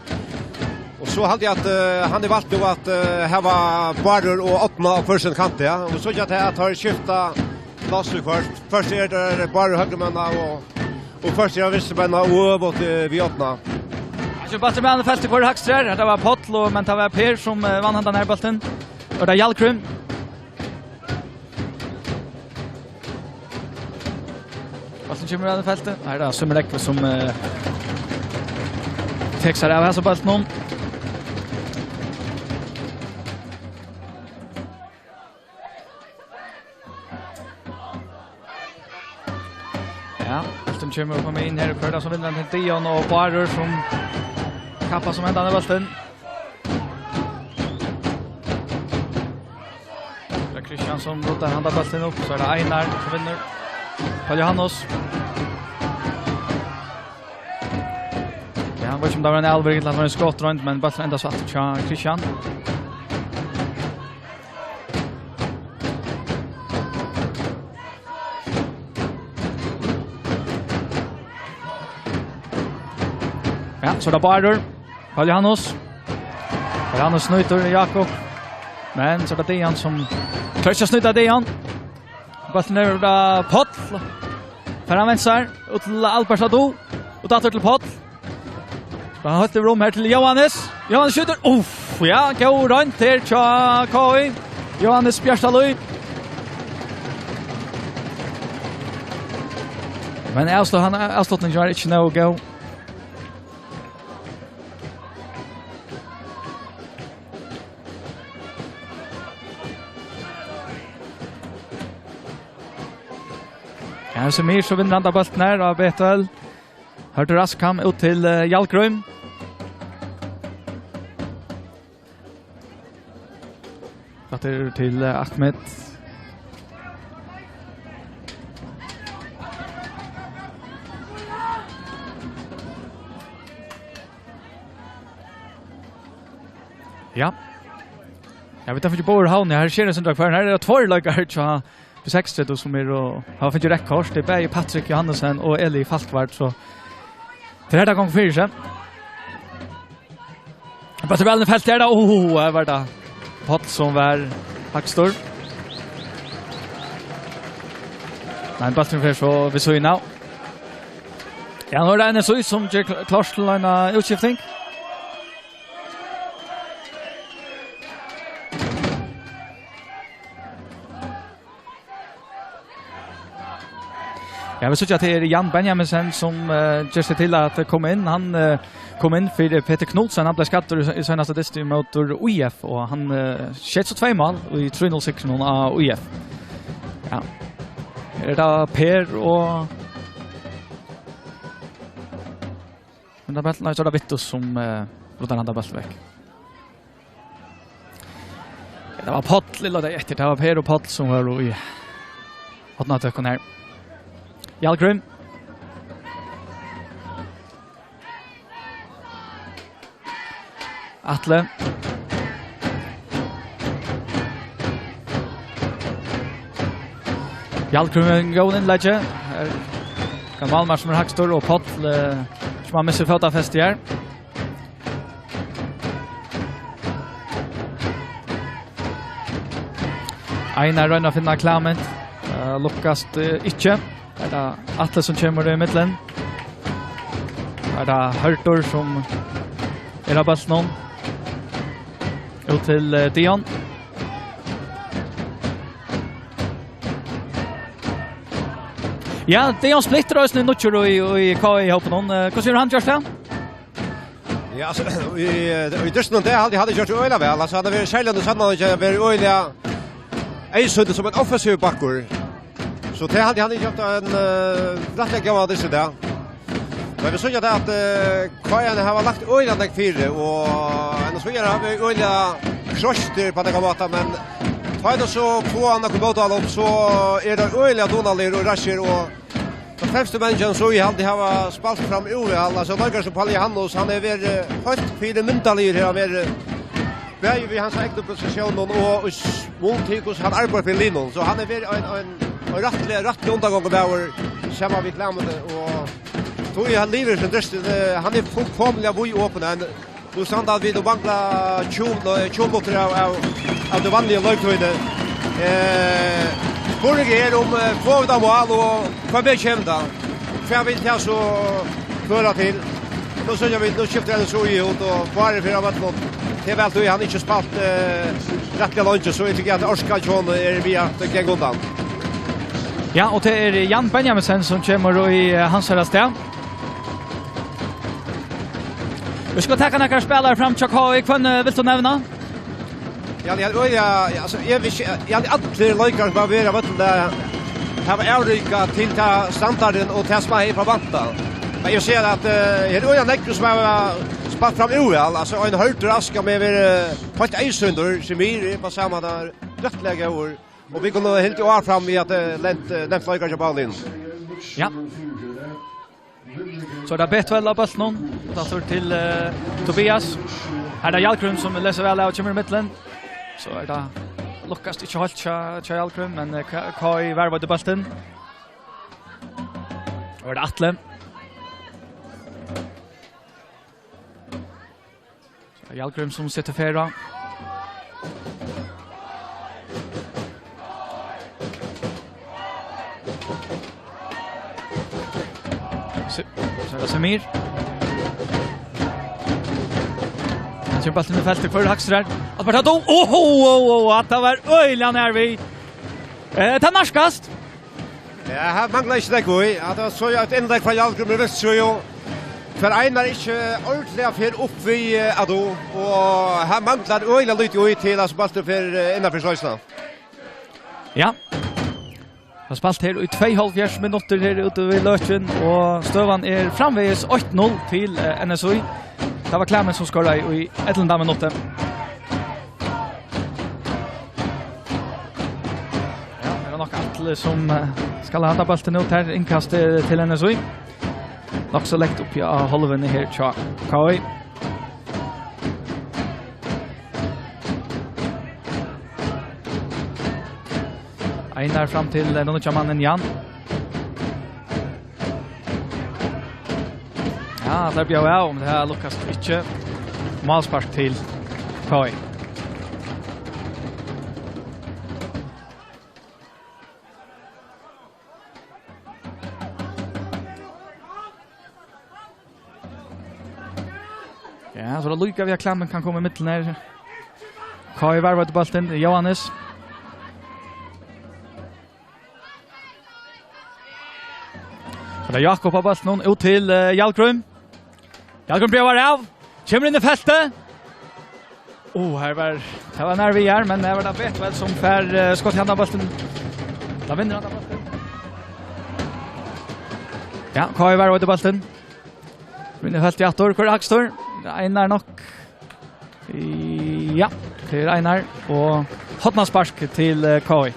Og so haldi eg at, eh, hann er valt nú at, eh, hava Bárður og Árna á hvør sín kant, ja. Og so at her tar skifta pláss í hvørt. Først er tað Bárður høgrumenn og, og først er hann vinstrumenn og øvut, eh, við Árna. Altso, bólturin á felti, hvør er hægst her? Tað var Páll, og, men tað var Per sum, eh, vann handan her bóltin. Og tað er Hjaltgrím. Bólturin kemur á feltið. Her er tað Summi Rógvi sum, eh, tekur sær av hesum bóltinum. Ja, bólturin kemur og kemur inn her í hvørja sum vinnur hann til Dejan og Bárður sum kappast um hendan bóltin. Tað er Kristian sum rudar handa bóltin upp, so er tað Einar sum vinnur. Palihanus. Ja, hann veit ikki um tað var ein avlevering ella tað var ein skotroynd, men bólturin endar so aftur hjá Kristian. Ja, so er tað Bárður. Palihanus. Palihanus snýtur Jakob. Men so er tað Dejan sum klárar ikki at snýta Dejan. Bólturin er av Páll. Fær hann venstre. Út til Albert Sadu. Og aftur til Páll. Spælir hann heilt yvir um her til Jóhannes. Jóhannes skjýtur. Uff, ja, góð roynd her hjá K I. Jóhannes Bjartalív. Men avslut-, hann, avslutningin var ikki nóg góð. Ja, Samir, so vinnur hann bóltin her av Betel. Hørður Askham út til, eh, Hjaltgrím. Aftur til, eh, Ahmed. Ja. Ja, vit hava fingið Bárð úr Havn. Her skjýtur hann sindri av hvørjum. Her eru tveir leikarar hjá B seksogtretivu sum eru og hava fingið reytt kort. Tað er bæði Patrik Johannesen og Eli Falkvart, so tað er her, tað gongur fyri seg. Bólturin er væl inn í feltið, er tað? Åh, her var tað Páll sum var hægstur. Men bólturin fer so við síðuna av. Ja, nú er tað N S Y sum ger kl-, klárt til eina útskifting. Ja, vit síggja at tað er Jan Benjaminsen sum, eh, ger seg til at koma inn. Hann, eh, kom inn fyri Petur Knudsen. Hann bleiv skaddur í, í seinasta dysti móti I F, og hann, eh, skeyt so tvey mál í trý null sigrinum á I F. Ja. Er tað Per og Men tað bóltin, nei, so er tað Vittus sum, eh, rudar handa bóltin vekk. Ja, tað var Páll, lilla tað eftir. Tað var Per og Páll sum var í hornatøkuni her. Hjalgrím. Atli. Hjalgrím við einum góðum innleggi. Her kann málmaður sum er hægstur og Páll, eh, sum hann missir fótafesti her. Einar roynir at finna Klement. Eh, lukkast, eh, ikki. Er tað Atli sum kemur í millum? Er tað Hørður sum er á bóltinum? Út til, eh, Dion. Ja, Dion Splitter er eisini nýggjur í, í K I-hópinum. Eh, hvussu hevur hann gjørt tað? Ja, altso, í, í dystinum, tað haldi eg, hann hevur gjørt øgiliga væl. Altso, hann hevur verið serliga, hann hevur verið øgiliga eyðsýndur sum ein offensivur bakkur. So tað haldi eg, hann hevur gjørt ein, eh, rættiliga góðan dyst í dag. Men vit síggja tað at, eh, K I hava lagt øgiliga nógv fyri, og enn so er hann øgiliga kroystur á nakran máta, men tá er tað so fáa nakrar mótálop, so eru teir øgiliga dugnaligir og raskir, og teir fremstu menniskjuni, sum eg haldi hava spælt framúr, altso leikarar sum Páll Jóhannes, hann hevur verið, eh, heilt fyrimyndaligur, hevur hann verið, eh, bæði við hansara egnu prestasjónum og í s-, mun til hvussu hann arbeiðir fyri liðnum. So hann hevur verið ein, ein, ein rættiliga, rættiliga undangongumaður saman við Klement, og tí hann livir sum dystin, eh, hann er fullkomiliga víðopin, hann Nú standa vit og mangla tjúgu, nei, tjúgu minuttir av, av, av tí vanligu leiktíðini. Eh, spurningurin er um, eh, fáa vit eitt mál, og hvat meir kemur tað? Hvat vil tað so føra til? Nú síggja vit, nú skiftir N S Í út, og Bárður fer av vøllinum. Tað er væl tí hann ikki spælt, eh, rættiliga leingi, so eg tykki at orkan hjá honum er við at ganga undan. Ja, og tað er Jan Benjaminsen sum kemur í, eh, hansara stað. Vit skulu taka nakrar spælarar fram hjá K I. Hvønn, eh, vilt tú nevna? Ja, ja, og ja, ja, altso, eg vil ikki, ja, allir leikarar sum hava verið á vøllinum, teir hava avrivað til ta standardin og tað sum er forventað. Men eg sigi at, eh, her er øgiliga nógv sum hava spælt framúr væl, altso, ein Hørður Ask, sum hevur verið, eh, heilt eyðsýndur, sum er á sama, tað er rættiliga góður. Og vit kunnu halda áfram við at, eh, lent, eh, nevnt leikarar hjá báðum liðum. Ja. So er tað B tólv á bóltinum. Aftur til, eh, Tobias. Her er tað Hjalgrím sum lesur væl av og kemur í millum. So er tað, lukkast ikki heilt hjá, hjá Hjalgrím, men, eh, K-, K I varðveitir bóltin. Og er tað Atli. Hjalgrím sum setir ferð á. Se-, so er tað Samir. Hann kemur bóltin í feltið, hvør er hægstur her? Albert Haddou, oho, oho, oho, tað var øgiliga nær við. Eh, tað nærkast. Ja, her manglar ikki nógv í. Ja, tað var so eitt innlegg frá Hjalgrím í vinstru síðu, og hvar Einar ikki ordiliga fer upp við, eh, Haddou, og her manglar øgiliga lítið í til at bólturin fer, eh, innanfyri sleivsina. Ja. Tað er spælt her í tveyoghálvfjerðs minuttir her úti við Løkin, og støðan er framvegis eitt null til, eh, N S Í. Tað var Klement sum skoraði í ellivta minutti. Ja, er tað nokk Atli sum, eh, skal hava bóltin út her, innkast, eh, til N S Í. Nokk so langt uppi á hálvuni her hjá K I. Einar fram til, eh, nýggja mannin Jan. Ja, tað bleiv av, men tað lukkast ikki. Málspark til K I. Ja, so er tað líka við at Klement kann koma í millum her. K I varðveitir bóltin, Jóhannes. So er tað Jakob á bóltinum, út til, eh, Hjalgrím. Hjalgrím bjóðar av, kemur inn í feltið. Ó, her var, tað var nær við her, men her var tað B tólv sum fær, eh, skot í handan bóltin. Tá vinnur hann bóltin. Ja, K I varðveitir bóltin. Inn í feltið aftur, hvør er hægstur? Einar nokk. Ja, tað er Einar og hornaspark til, eh, K I.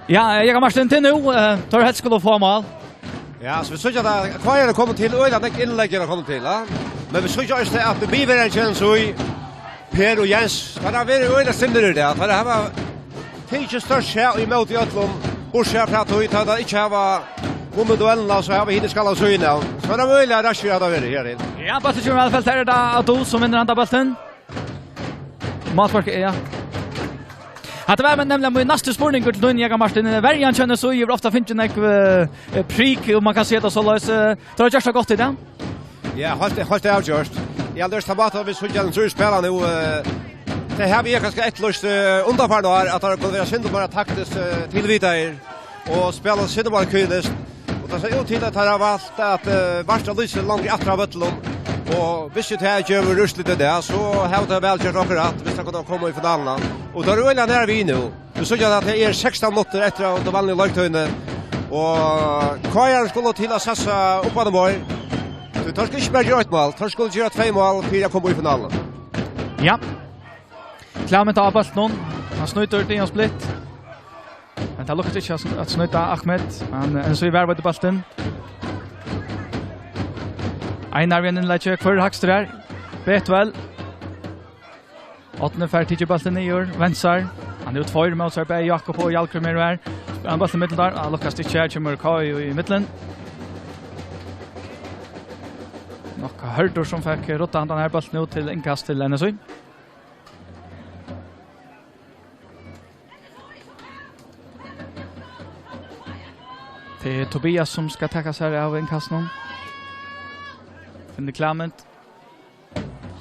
Ja, eh, Jakob Martin, til nú, eh, teir helst skulu fáa mál. Ja, so vit síggja at K R er komin til, øgiliga nógv innlegg er komin til, ja. Men vit síggja eisini at Biver er kjent, so í Per og Jens, teir hava verið øgiliga stimmir í dag. Teir hava tikið stórt seg ímóti øllum, bortsett frá tí, tá teir ikki hava vunnið duellina, so hava hinir skallað síðuna av. So er tað øgiliga raskir at vera her inn. Ja, bólturin kemur væl felt. Her er tað Adu sum vinnur handa bóltin. Málspark, ja. Hatta var men nemliga mín næsti spurningur til tín, Jakob Martin. Eh, verjan hjá N S Í hevur ofta fingið nógv, eh, prik, um man kann siga tað soleiðis. Eh, teir hava gjørt tað gott í dag. Ja, heilt, heilt avgjørt. Eg haldi, at vit síggja N S Í spæla nú, eh, tað hava vit kanska eftirlýst, eh, undanfarna ár, at teir kunnu vera sindur meira taktiskt, eh, tilvitaðir og spæla sindur meira kyniskt. Og tað sær út til, at teir hava valt at, eh, varta lítið longri aftur av vøllinum. Og viss tað gevur úrslit í dag, so hava teir væl gjørt akkurát, viss teir kunnu koma í finaluna. Og teir eru øgiliga nær við nú. Vit síggja at tað er sekstan minuttir eftir av tí vanligu leiktíðini. Og K R skulu til at satsa upp á tað meir. So teir skulu ikki bara gera eitt mál, teir skulu gera tvey mál fyri at koma í finaluna. Ja. Clement á bóltinum. Hann snýtur Dion Splitt. Men tað lukkast ikki at sn-, at snýta Ahmed. Hann, eh, N S Í varðveitir bóltin. Einar við einum innleggi. Hvør er hægstur her? Betwell. Árni fær tikið bóltin niður. Vensar. Hann hevur tveir móti sær, bæði Jakob og Hjalgrim eru her. Spælir hann bóltin í miðjuni har. Hann lukkast ikki her, kemur K R í miðjuni. Nokk Hørður sum fekk ruddað handan her bóltin út til innkast til N S Í. Tað er Tobias, sum skal taka sær av innkastinum. Finnur Clement.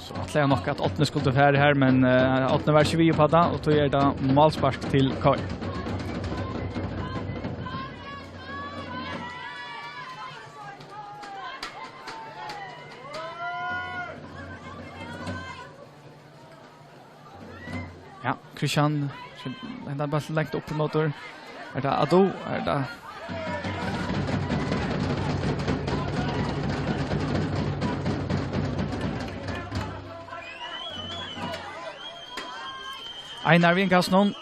So ætlaði hann nokk, at Árni skuldi fara her, men, eh, Árni var ikki við upp á tað, og tí er tað málspark til K R. Ja, Christian, hendan bóltin langt upp ímóti. Er tað Adu? Er tað Einar við innkastinum?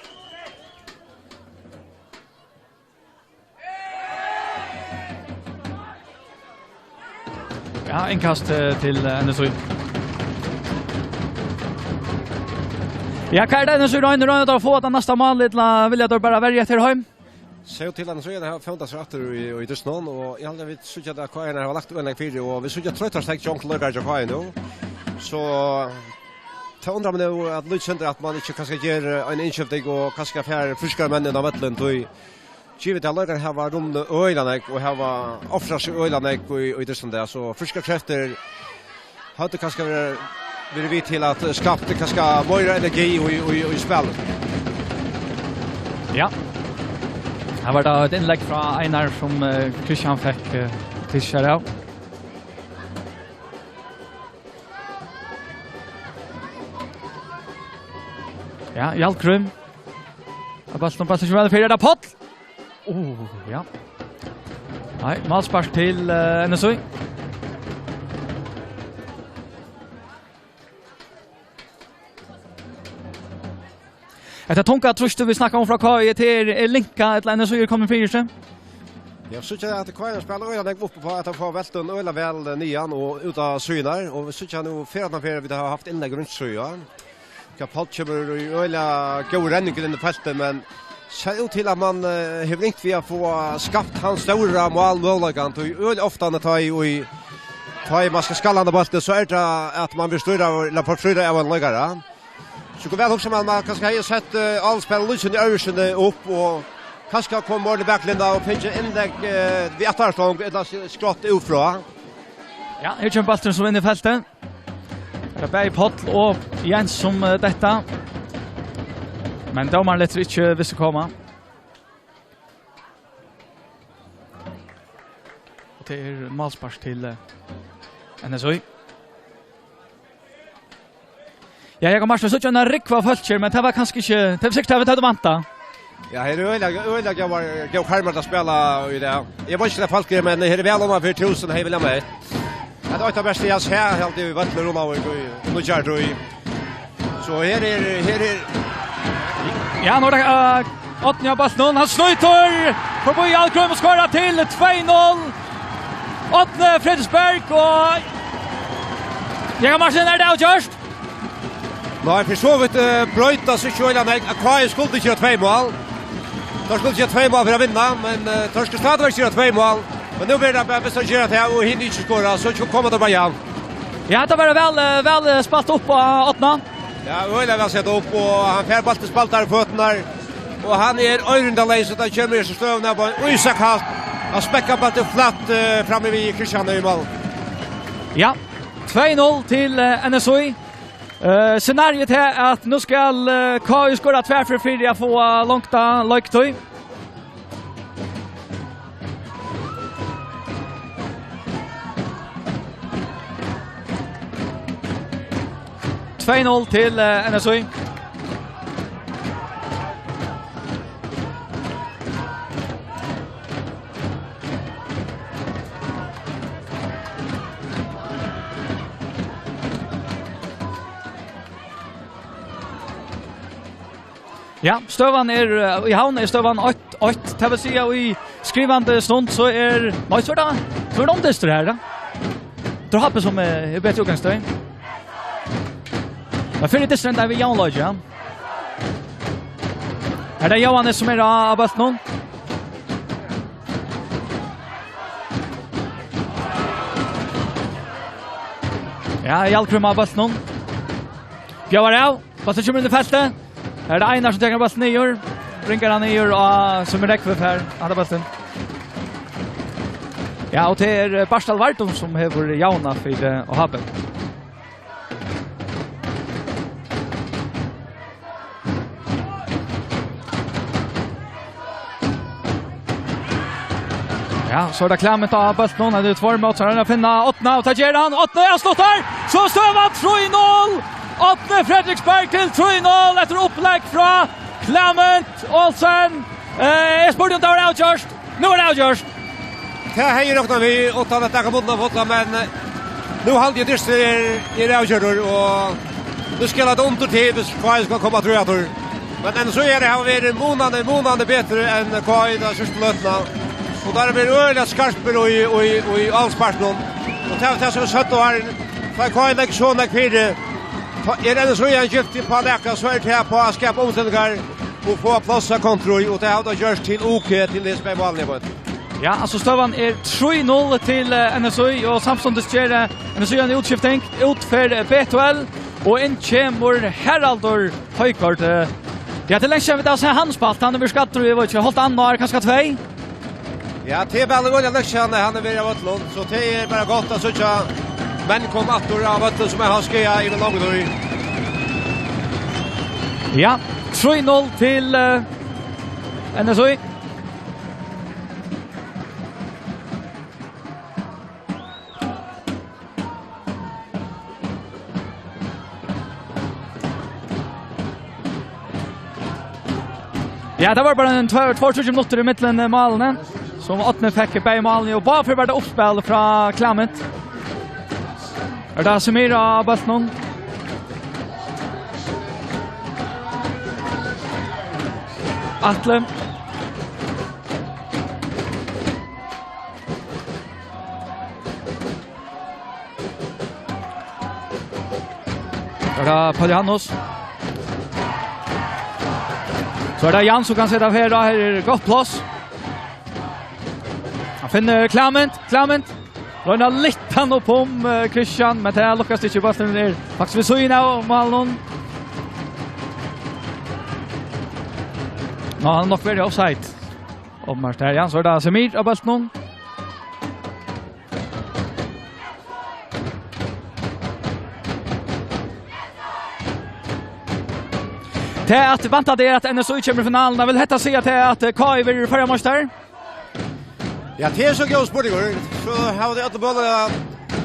Ja, innkast, eh, til, eh, N S Í. Ja, hvat er tað N S Í roynir, roynir at fáa tað næsta mál, ella vilja teir bara verja eftir heim? Sær út til at N S Í hava fevnt seg aftur í, í dystin, og eg haldi, at vit síggja at K R hava lagt inn fyri, og vit síggja troyttar stekk John Kløkar hjá K R nú. So tað undrar meg nú, at lítið sindur at man ikki kanska ger, eh, ein innskifting og kanska fær frískar menn inn á vøllin, tí givið at leikarar hava runnið øgiliga nógv og hava ofrað seg øgiliga nógv í, í dystin dag, so frískar kreftir høvdu kanska verið, verið við til at skapt kanska meira energi í, í, í spælinum. Ja. Her var tað eitt innlegg frá Einar sum, eh, Christian fekk, eh, tikið sær av. Ja, Hjalgrim. Á bóltinum, bólturin kemur væl fyri, er tað Páll? Uh, ja. Nei, málspark til, eh, N S Í. Hetta tunga trýstið vit snakka um frá K R, er, er linkað, ella N S Í er komin fyri seg? Ja, so er tað at K R spælir øgiliga nógv upp á at fáa bóltin øgiliga væl, eh, niðan og út á síðurnar, og vit síggja nú, fyrr enn fyrr, vit hava havt innlegg rundt síðu, ja. Ja, Páll kemur í øgiliga góð renning inn í feltið, men sær út til at man, eh, hevur ringt við at fáa skapt hann stóra málmøguleikan, tí øgiliga ofta tá í, í, tá í man skal skalla hann á bóltin, so er tað at man verður stýrdur av, ella forstýrdur av ein leikara. So kundi væl hugsað mær, at man kanska hevði sett, eh, áspæl lítið í øvrum upp og kanska kom meira í baklinjuna og fingið innlegg, eh, við aftanstong ella s-, skrátt út frá. Ja, her kemur bólturin so inn í feltið. Her er bæði Páll og Jens sum, eh, detta. Men dómarin letur ikki Vissu koma. Og tað er málspark til, eh, N S Í. Ja, Jakob Martin, so kemur ein rúgva av fólki her, men tað var kanska ikki, tað var sikkurt tað vit høvdu væntað. Ja, her er øgiliga, øgiliga góðar, góðar karmar at spæla í dag. Eg veit ikki, hvat fólk er, men her er væl oman fyri túsund, her vil eg møta. Tað er eitt av bestu eg havi sæð, helt eg, í vøllum rundan um í, í nýggjárstíð. So her er, her er Ja, nú er tað, eh, Árni á bóltinum, hann snýtur forbi Jarlgrím og skorar til tvey null. Árni Fredriksberg og Jakob Martin, er tað avgjørt? Nei, fyri so vítt, eh, broytist ikki øgiliga nógv. K I skuldi ikki gera tvey mál. Teir skuldu gera tvey mál fyri at vinna, men, eh, teir skulu stadigvæk gera tvey mál. Men nú verður tað bara, viss teir gera tað, og hini ikki skora, so koma teir bara javnt. Ja, tað var væl, eh, væl, eh, spælt upp av Árna. Ja, øgiliga væl sett upp, og hann fær bóltin spældan í føturnar. Og hann er øyrindaleysur, og tað kemur í støðuna av ein ísakast. Hann smekkar bóltin flatt, eh, frammi við Kristian í mál. Ja, tvey null til, eh, N S I. Eh, scenariet er at nú skal, eh, K I skora tvær fyri fyri at fáa longda leiktíð. Tvey null til, eh, N S I. Ja, støðan er, eh, í Havn er støðan eitt eitt. Tað vil siga, í skrivandi stund, so er, nei, so er tað, so er tað umdystur her, ja. Drápið sum, eh, er betri útgangsstøð. Men fyrri dysturin, tað er við javnleiki, ja. Her er Jóhannes sum er á, á bóltinum. Ja, Jarlgrím á bóltinum. Bjóðar av. Bólturin kemur inn í feltið. Her er tað Einar sum tekur bóltin niður. Bringar hann niður og sum er Rógvi fær, hann er bóltin. Ja, og tað er, eh, Bartal Vardum sum hevur javnað fyri, eh, H B. Ja, so er tað Klement á bóltinum, hann er tvær mót, so er hann at finna Árna, og tað ger hann, Árni, hann sluttar, so støðan trý null, Árni Fredriksberg til trý null, eftir upplegg frá Klement Olsen. Eh, eg spurdi um tað var avgjørt, nú er tað avgjørt. Tað hevði eg roknað við, uttan at taka munnin á fótum, men, eh, nú haldi eg dystur er, er avgjørdur, og nú skal tað undur til, viss K I skal koma aftur. Men enn so er tað, hava verið munandi, munandi betri enn K I ta síðstu løtuna. Og teir eru øgiliga skarpir í, í, í avsparkinum. Og tað, tað sum er søtt og har, tá K I leggur so nógv fyri, tá er enn so ein skift upp á nakað, so er tað upp á at skapa umstendingar og fáa pláss á kontru, og tað hava teir gjørt til U K til desse bæði málini, ja. Ja, altso, støðan er trý null til, eh, N S I, og samstundis ger, eh, N S I eina útskifting, út fer, eh, Betuel, og inn kemur Haraldur Højgaard. Eh, ja, tað er leingi síðan vit hava sæð hann spælt. Hann hevur verið skaddur í, eg veit ikki, hálvt annað ár, kanska tvey. Ja, tað er væl øgiliga leingi síðan hann hevur verið á vøllinum, so tað er bara gott at síggja menn koma aftur á vøllin sum hava skadað í longri tíð. Ja, trý null til, eh, N S I. Ja, tað var bara ein tveir, tveir, tríggir minuttir ímillum, eh, málini, sum Árni fekk bæði málini, og báðaferð var tað uppspæl frá Klement. Er tað Semir á bóltinum? Atli. Er tað Paul Johannes? So er tað Jan sum kann seta av her, og her er gott pláss. Hann finnur Klement, Klement. Royna at lyfta hann upp um, eh, Kristian, men tað lukkast ikki. Bólturin er faktiskt við síðuna av málinum. Nú, hann hevur nokk verið offside. Openbart her, ja. So er tað Semir á bóltinum. Tað at vænta er at N S I kemur í finaluna. Vil hetta siga tað at K I verður føroyameistari? Ja, tað er so góður spurningur. So hava tey øll møguleika,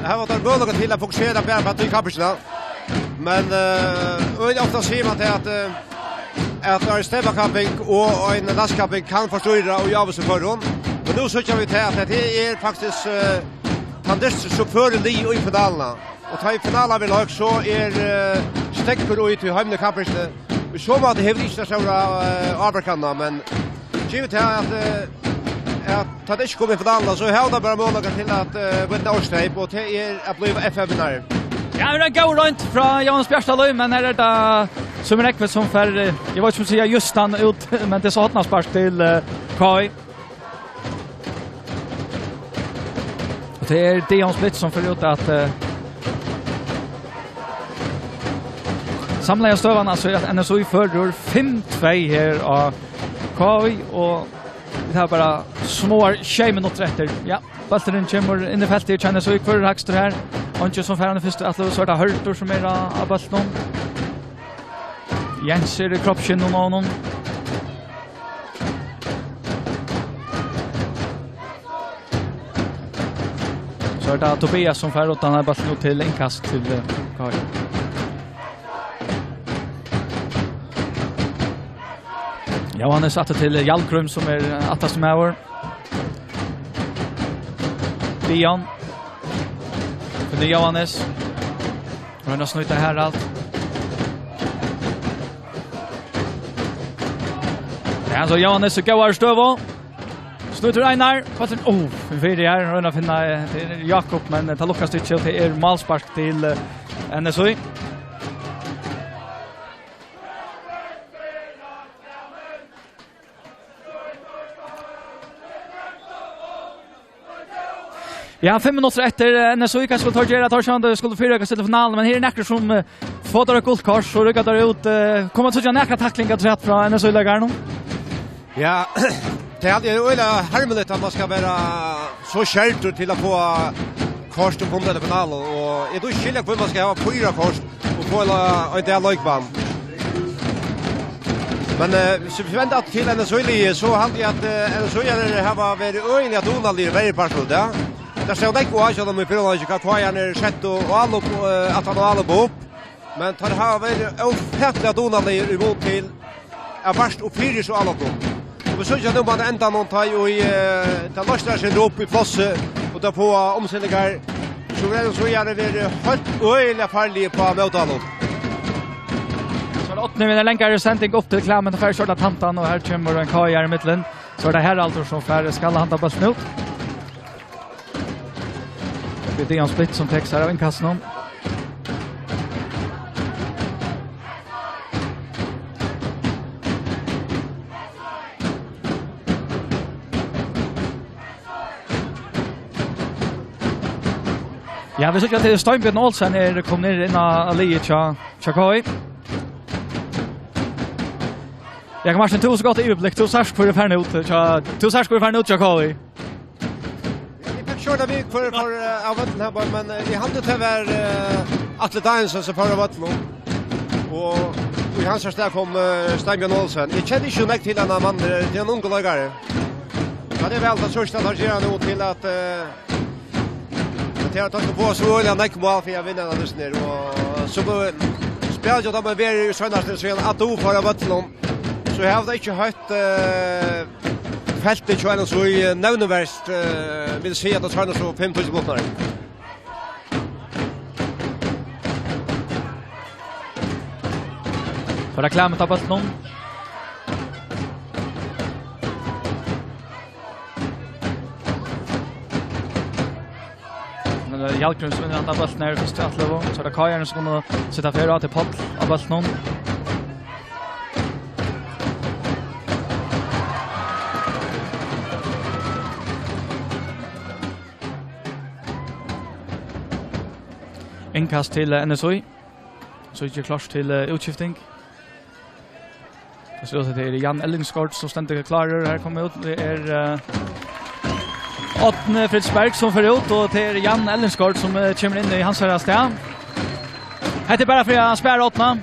hava tey møguleika til at fokusera bara á ta kappingina. Men, eh, øgiliga ofta sigur man tað at, eh, at ein stevnukapping og ein landskapping kann forstýra í ávísum førum. Men nú síggja vit tað at tað er faktiskt, eh, tann dystur sum førir lið í finaluna. Og tá ið finalan verður loyst, so er, eh, steðgur í tí heimligu kappingini. Í so máta hevur tað ikki tað stóra, eh, ávirkan, men givið tað at, eh, at tá tað ikki kom í finaluna, so hevur tað bara møguleika til at, eh, vinna Ársteip, og tað er at blíva F M-vinnari. Ja, her er ein góð roynd frá Jóhannes Bjartalíð, men her er tað Símun Ekve sum fær, eh, eg veit ikki um at siga júst hann út, men tað er so hornaspark til, eh, K I. Og tað er Dion Splitt sum fer út at, eh, samlaða støðan, altso at N S Í førir fimm tvey her á K I, og vit hava bara smáar sjey minuttir eftir. Ja, bólturin kemur inn í feltið hjá N S Í, hvør er hægstur her? Eingin sum fær hann í fyrstu atløgu, so er tað Hørður sum er á, á bóltinum. Jens er í kroppsskinnum á honum. So er tað Tobias sum fær uttan, hann er bóltin út til innkast til, eh, K I. Jóhannes aftur til Hjalgrím, sum er, eh, aftasti maður. Dion. Finnur Jóhannes. Roynir at snýta Harald. Ja, so Jóhannes í góðari støðu. Snýtur Einar. Bólturin, oh, fyri her. Roynir at finna, eh, tað er Jakob, men, eh, tað lukkast ikki, og tað er málspark til, eh, N S Í. Ja, fimm minuttir eftir, eh, N S Í, hvat skulu teir gera? Teir sjálvandi skulu fyrireika seg til finaluna, men her eru nakrir sum, eh, fáa eitt gult kort, so rýka teir út, eh, koma at síggja nakrar taklingar afturat frá N S Í-leikarunum. Ja, tað er øgiliga harmiligt at man skal vera so skertur til at fáa kort og koma til finalu, og eg kann ikki skilja hví man skal hava fýra kort og fáa ein, ein leikmann. Men, eh, so vit venda til N S Í-liðið, so haldi eg at, eh, N S Í-arnir hava verið øgiliga dugnaligir í verjupartinum í dag. Tað stóð nógv á hjá teimum í fyrra hálvleiki, hvat K I-arnir settu álop, eh, aftan á álop upp. Men teir hava verið ófatiliga dugnaligir í mun til at vart upp fyri so álopinum. Og vit síggja nú á endanum, tá ið, eh, tað loysnar seg upp í plássið, og tað fáa umsendingar, so verður so gjarna verið heilt øgiliga farligir upp á mótálop. So er Árni við eina langari sending upp til Klement, og fær skjótt at handa, og her kemur ein K I-ari í millum. So er tað Haraldur sum fær skalla handa bóltin út. Tað er Dion Splitt sum tekur sær av innkastinum. Ja, vit síggja at Steinbjørn Olsen er komin inn á liðið hjá, hjá K I. Jakob Martin, tú hevur so gott yvirblikk, tú sært hvør er farin út hjá, tú sært hvør er farin út hjá K I. Eg fekk ikki orðað við, hvør fór, eh, av vøllinum her, men, eh, eg haldi, tað var, eh, Atli Danielsen sum fór av vøllinum. Og í hansara stað kom, eh, Steinbjørn Olsen. Eg kenni ikki so nógv til hendan mannin, eh, tað er ein ungur leikari. Tað er væl, tað síggst at hann ger hann út til at, eh, at tað er, at hann skal fáa so øgiliga nógv mál fyri at vinna hendan dystin her. Og so spælir hann bara verri í seinasta, so er hann at fór av vøllinum. So hava vit ikki hoyrt, eh, feltið hjá N S Í, eh, nevnivert, eh, vil siga at tað svarar so fimm túsund minuttir. Bara Klement á bóltinum. Men, eh, Hjalgrím sum vinnur handan bóltin her í fyrstu atløgu. So er tað K I-arnir sum kunnu seta ferð á, til Páll á bóltinum. Innkast til, eh, N S Í. So ikki klárt til, eh, útskifting. Tað sær út at tað er Jan Ellingsgaard sum stendur klárur. Her kemur út, tað er, eh, Árni Fritz Berg sum fer út, og tað er Jan Ellingsgaard sum, eh, kemur inn í hansara stað. Hetta er bara fyri at spara Árna.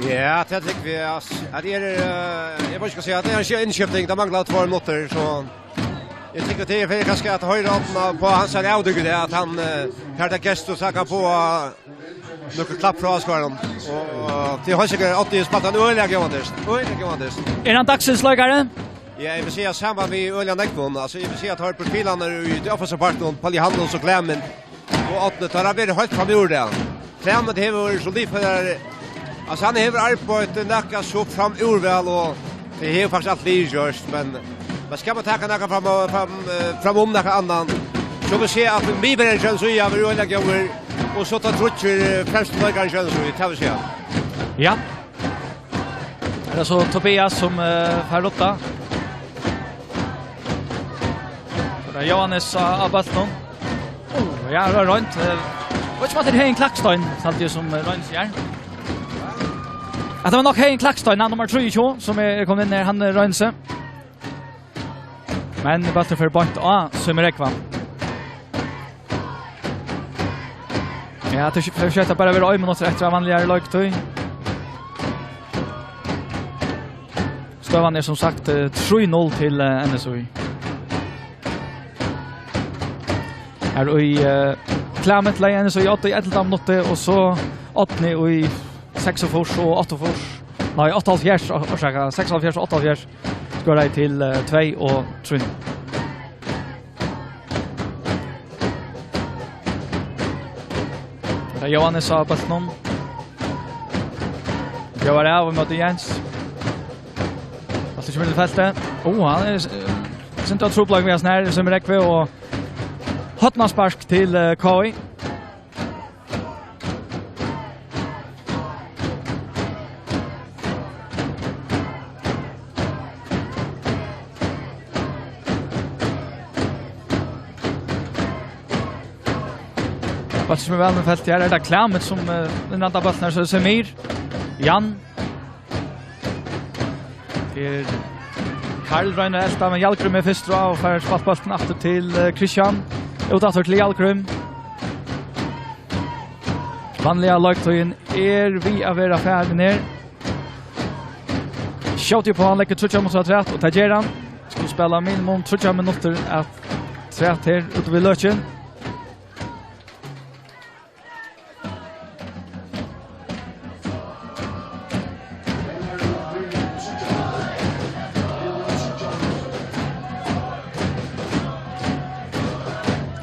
Ja, tað trúgvi eg, ass. At er, eh, eg veit ikki hvat eg skal siga, at tað er ein innskifting, tað manglar tveir minuttir, so eg trúgvi, tað er fyri kanska at hoyra Árna á hansara avdúk, at hann, eh, fær tað gest og snakka á, eh, nøkur klapp frá áskoðarunum. Og, eh, tað er heilt sikkert, Árni hevur spælt ein øgiliga góðan dyst. Øgiliga góðan dyst. Er hann dagsins leikari? Ja, eg vil siga saman við øgiliga nógvum. Altso, eg vil siga at teir profilarnir í tí offensiva partinum, Páll Jóhannes og Klement og Árni, teir hava verið heilt framúr, ja. Klement hevur verið so liðførari Altso, hann hevur arbeitt nakað so framúr væl, og tað hevur faktiskt alt liðið gjørt, men, men skal man taka nakað fram, fram, eh, fram um nakað annað, so vil eg siga, at miðverjin hjá N S Í hevur verið øgiliga góður, og so teir tríggir, eh, fremstu leikararnir hjá N S Í, tað vil eg siga. Ja. Er tað so Tobias, sum, eh, fær rutta? So er tað Jóhannes á, á bóltinum. Oh, ja, tað var reint. Eh, og ikki vænta til Heðin Klakstein, haldi eg, sum, eh, roynir seg her. At tað var nokk Heðin Klakstein, hann nummar trýogtjúgu, sum er, er komin inn her, hann, eh, roynir seg. Men bólturin fer beint á Summi Rógva. Ja, tað er, fer skjótt at bara vera ein minuttur eftir av vanligari leiktíð. Støðan er sum sagt, eh, trý null til, eh, N S Í. Her í, eh, Clement legði N S Í á oddi í ellivta minutti, og so Árni í seksogfýrs og áttaogfýrs. Nei, áttaoghálvfjerðs, or-, orsaka, seksogfýrs og áttaoghálvfjerðs. Skoraði til, eh, tvey og trý. Tað er Jóhannes á bóltinum. Bjóðar av móti Jens. Bólturin kemur inn í feltið. Ó, hann er, eh, sindur av trupulleikum við hasum her, Summi Rógvi, og hornaspark til, eh, K I. Bólturin kemur væl inn í feltið her. Er tað Clement sum, eh, vinnur handan bóltin her, so er Semir. Jan. Her Karl roynir at elta, men Hjalgrím er fyrstur á og fær spælt bóltin aftur til, eh, Kristian. Út aftur til Hjalgrím. Vanliga leiktíðin er við at vera farin her. Skjóti upp á, hann leggur tríggjar minuttir afturat, og tað ger hann. Skulu spæla minimum tríggjar minuttir afturat her úti við løkin.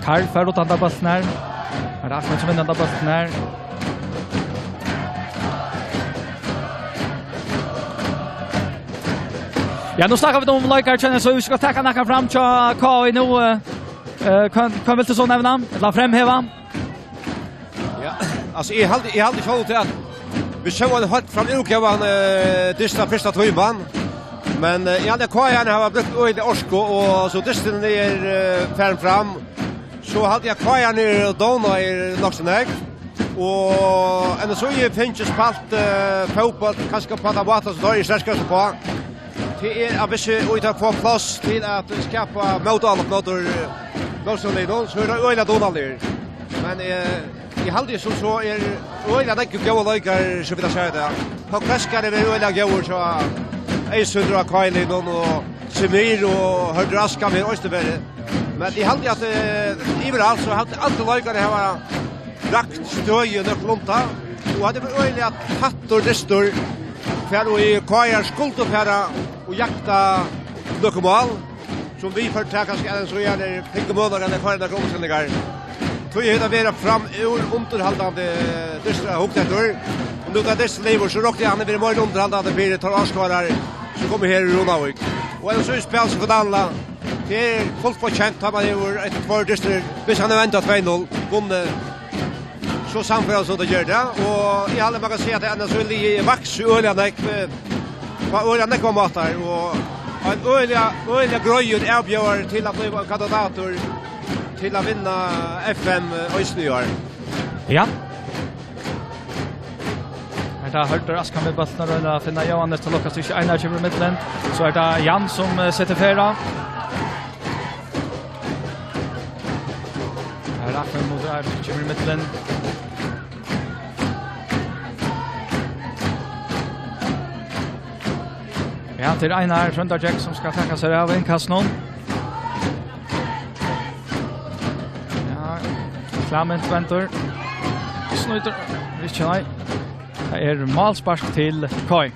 Karl fær út handan bóltin her. Men Ahmed kemur inn handan bóltin her. Ja, nú snakka vit um leikar, kennir, so vit skulu taka nakran fram hjá K I nú, eh, eh, hvønn, hvønn vilt tú so nevna? Ella framheva? Ja, altso, eg haldi, eg haldi sjálvur til, at vit sóu ein heilt framúrgóðan, eh, dyst fyrsta tíman. Men, eh, eg haldi, at K I-arnir hava brúkt øgiliga orku, og so dysturin er, eh, farin fram. So haldi eg, at K I-arnir eru dovnir nokk so nógv. Og N S Í hevur fingið spælt, eh, fótbólt, kanska upp á tann mátan, sum teir eru sterkast uppá. Tað er, at viss, eh, teir fáa pláss til at skapa mótálop móti, eh, mótstøðuliðnum, so eru teir øgiliga dugnaligir. Men, eh, eg haldi, sum so er øgiliga nógvir góðir leikarar, sum vit hava sæð í dag. Páll Kvæskan er øgiliga góður, so Eysundur á K I-liðnum, og Semir og Hørður Askan er eisini verið. Men eg haldi, at, eh, yviralt, so haldi eg, allir leikararnir hava rakt støði nøkulunda, og at tað er øgiliga tættur dystur, hvar K I-ar skuldu fara og jakta nøkur mál, sum vit fóru til, kanska aðeins, og gjarna fingu møguleikan at fáa nakrar umstillingar. Tí hevur tað verið framúr undirhaldandi dystur at hugsa eftir. Og nú tá dysturin er liðugur, so rokni eg, hann hevur verið meira undirhaldandi fyri teir áskoðarar, sum koma her í Runavík. Og ella so er spæl sum fótbólt. Tað er fult fortjent, tá man hevur eitt, tveir dystir, viss hann hevur endað tvey null, vunnið, so sannførandi sum tað ger tað. Og eg haldi, man kann siga, at N S Í-liðið er vaksið øgiliga nógv, eh, á øgiliga nógvar mátar, og ein øgiliga, øgiliga greiður avbjóðari til at blíva ein kandidatur til at vinna F M, eh, eisini í ár. Ja. Her er tað Hørður Askan við bóltin og roynir at finna Jóhannes til lokka, so ikki Einar kemur í millum. So er tað Jan sum, eh, setir ferð á. Her er Ahmed móti Einar, kemur í millum. Ja, tað er Einar Tróndargjógv sum skal taka sær av innkastinum. Ja, Clement vendur. Snýtur. Ikki, nei. Tað er málspark til K I.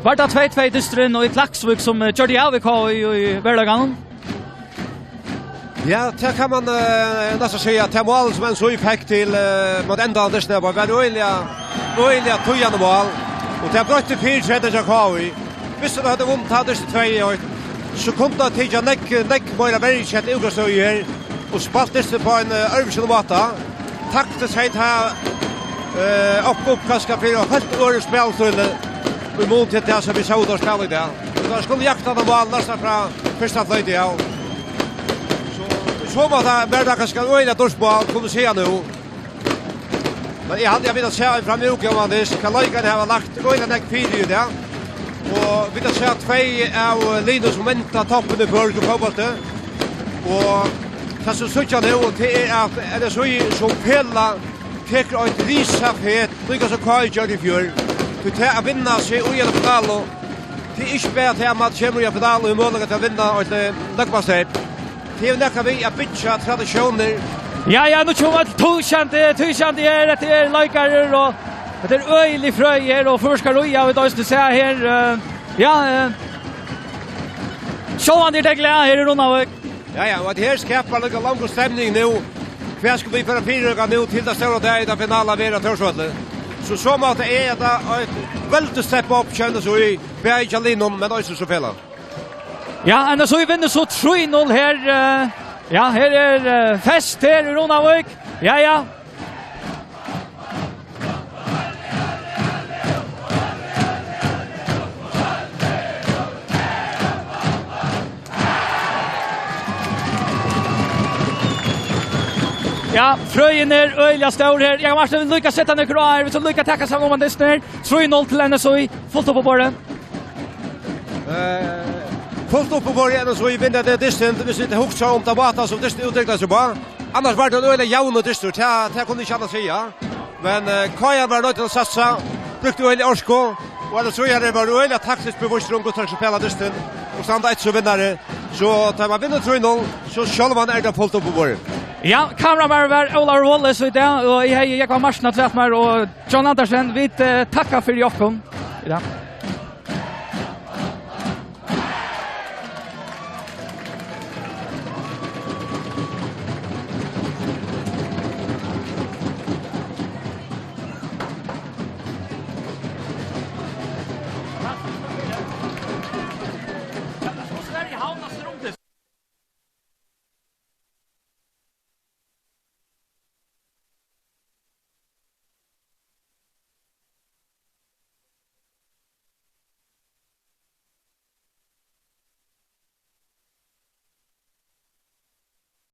Var tað tvey tvey dysturin í Klaksvík, sum, eh, gjørdi av við K I í veruleikanum? Ja, tað kann man, eh, næstan siga, at tað mál, sum NSÍ fekk til, eh, móti enda av dystinum, var øgiliga, øgiliga týðandi mál, og tað broytti fyritreytirnar hjá K I. Viss teir høvdu vunnið tann dystin tvey eitt, so kundu teir tikið nógv, nógv meira verju í útgangsstøðu her, og spælt dystin á ein, eh, øðrvísi máta. Taktiskt hevði tað, eh, opnað upp kanska fyri eitt heilt øðrvísi spælistíl, í mun til tað, sum vit sóu teir spæla í dag. Teir skuldu jaktað tað mál næstan frá fyrsta floyti av. So, so var tað, var tað kanska eitt øgiliga dýrt mál, kunnu siga nú. Men eg haldi, at vit hava sæð ein framúrkomandi, hvat leikararnir hava lagt øgiliga nógv fyri í dag. Og vit hava sæð tvey av liðunum, sum enda toppin í føroyskum fótbólti. Og tað, sum síggja nú, tað er, at NSÍ sum felag tekur eitt risafet, líka sum K I gjørdi í fjør. Tí tað at vinna seg í eina finalu, tað er ikki bara tað, at mann kemur í eina finalu og hevur møguleika til at vinna eitt, eh, løgmanssteyp. Tað hevur nakað við at byggja tradisjónir. Ja, ja, nú kemur øll túsandi, túsandi her, hetta er leikarar, og hetta er øgilig frøy her, og føroyska royið, vit eisini sæð her, eh, ja, eh, sjálvandi er tað glað her í Runavík. Ja, ja, og at her skapar nakað langa stemning nú. Hvat skulu vit fara fyri okkara nú til tað stóra dagin, tá finalan verður á Tórsvølli? So, so mátti eg at eitt veldigt step up, kennir so í bæði hjá liðunum, men eisini sum felag. Ja, NSÍ vinnur so trý null her, eh, ja, her er, eh, fest her í Runavík. Ja, ja. Ja, frøin er øgiliga stór her. Eg kann líka seta nøkur á her, vit skulu líka taka saman um dystin her. Trý null til NSÍ, fult upp á borðið. Eh, fult upp á borðið, NSÍ vinnur tað dystin, viss vit hugsa um tað máta, sum dystin útviklaði seg á. Annars var tað ein øgiliga javnur dystur, tað, tað kunnu vit ikki annað siga. Men, eh, K I var noydd til at satsa, brúkti øgiliga orku, og NSÍ var øgiliga taktiskt bevísur um, hvussu teir skulu spæla dystin, og standa eitt sum vinnari. So, tá man vinnur trý null, so sjálvandi er tað fult upp á borðið. Ja, kameramaður var Ólavur Wallace í dag, og eg hevði Jógvan Martin afturat mær, og John Andersen, vit, eh, takka fyri okkum í dag.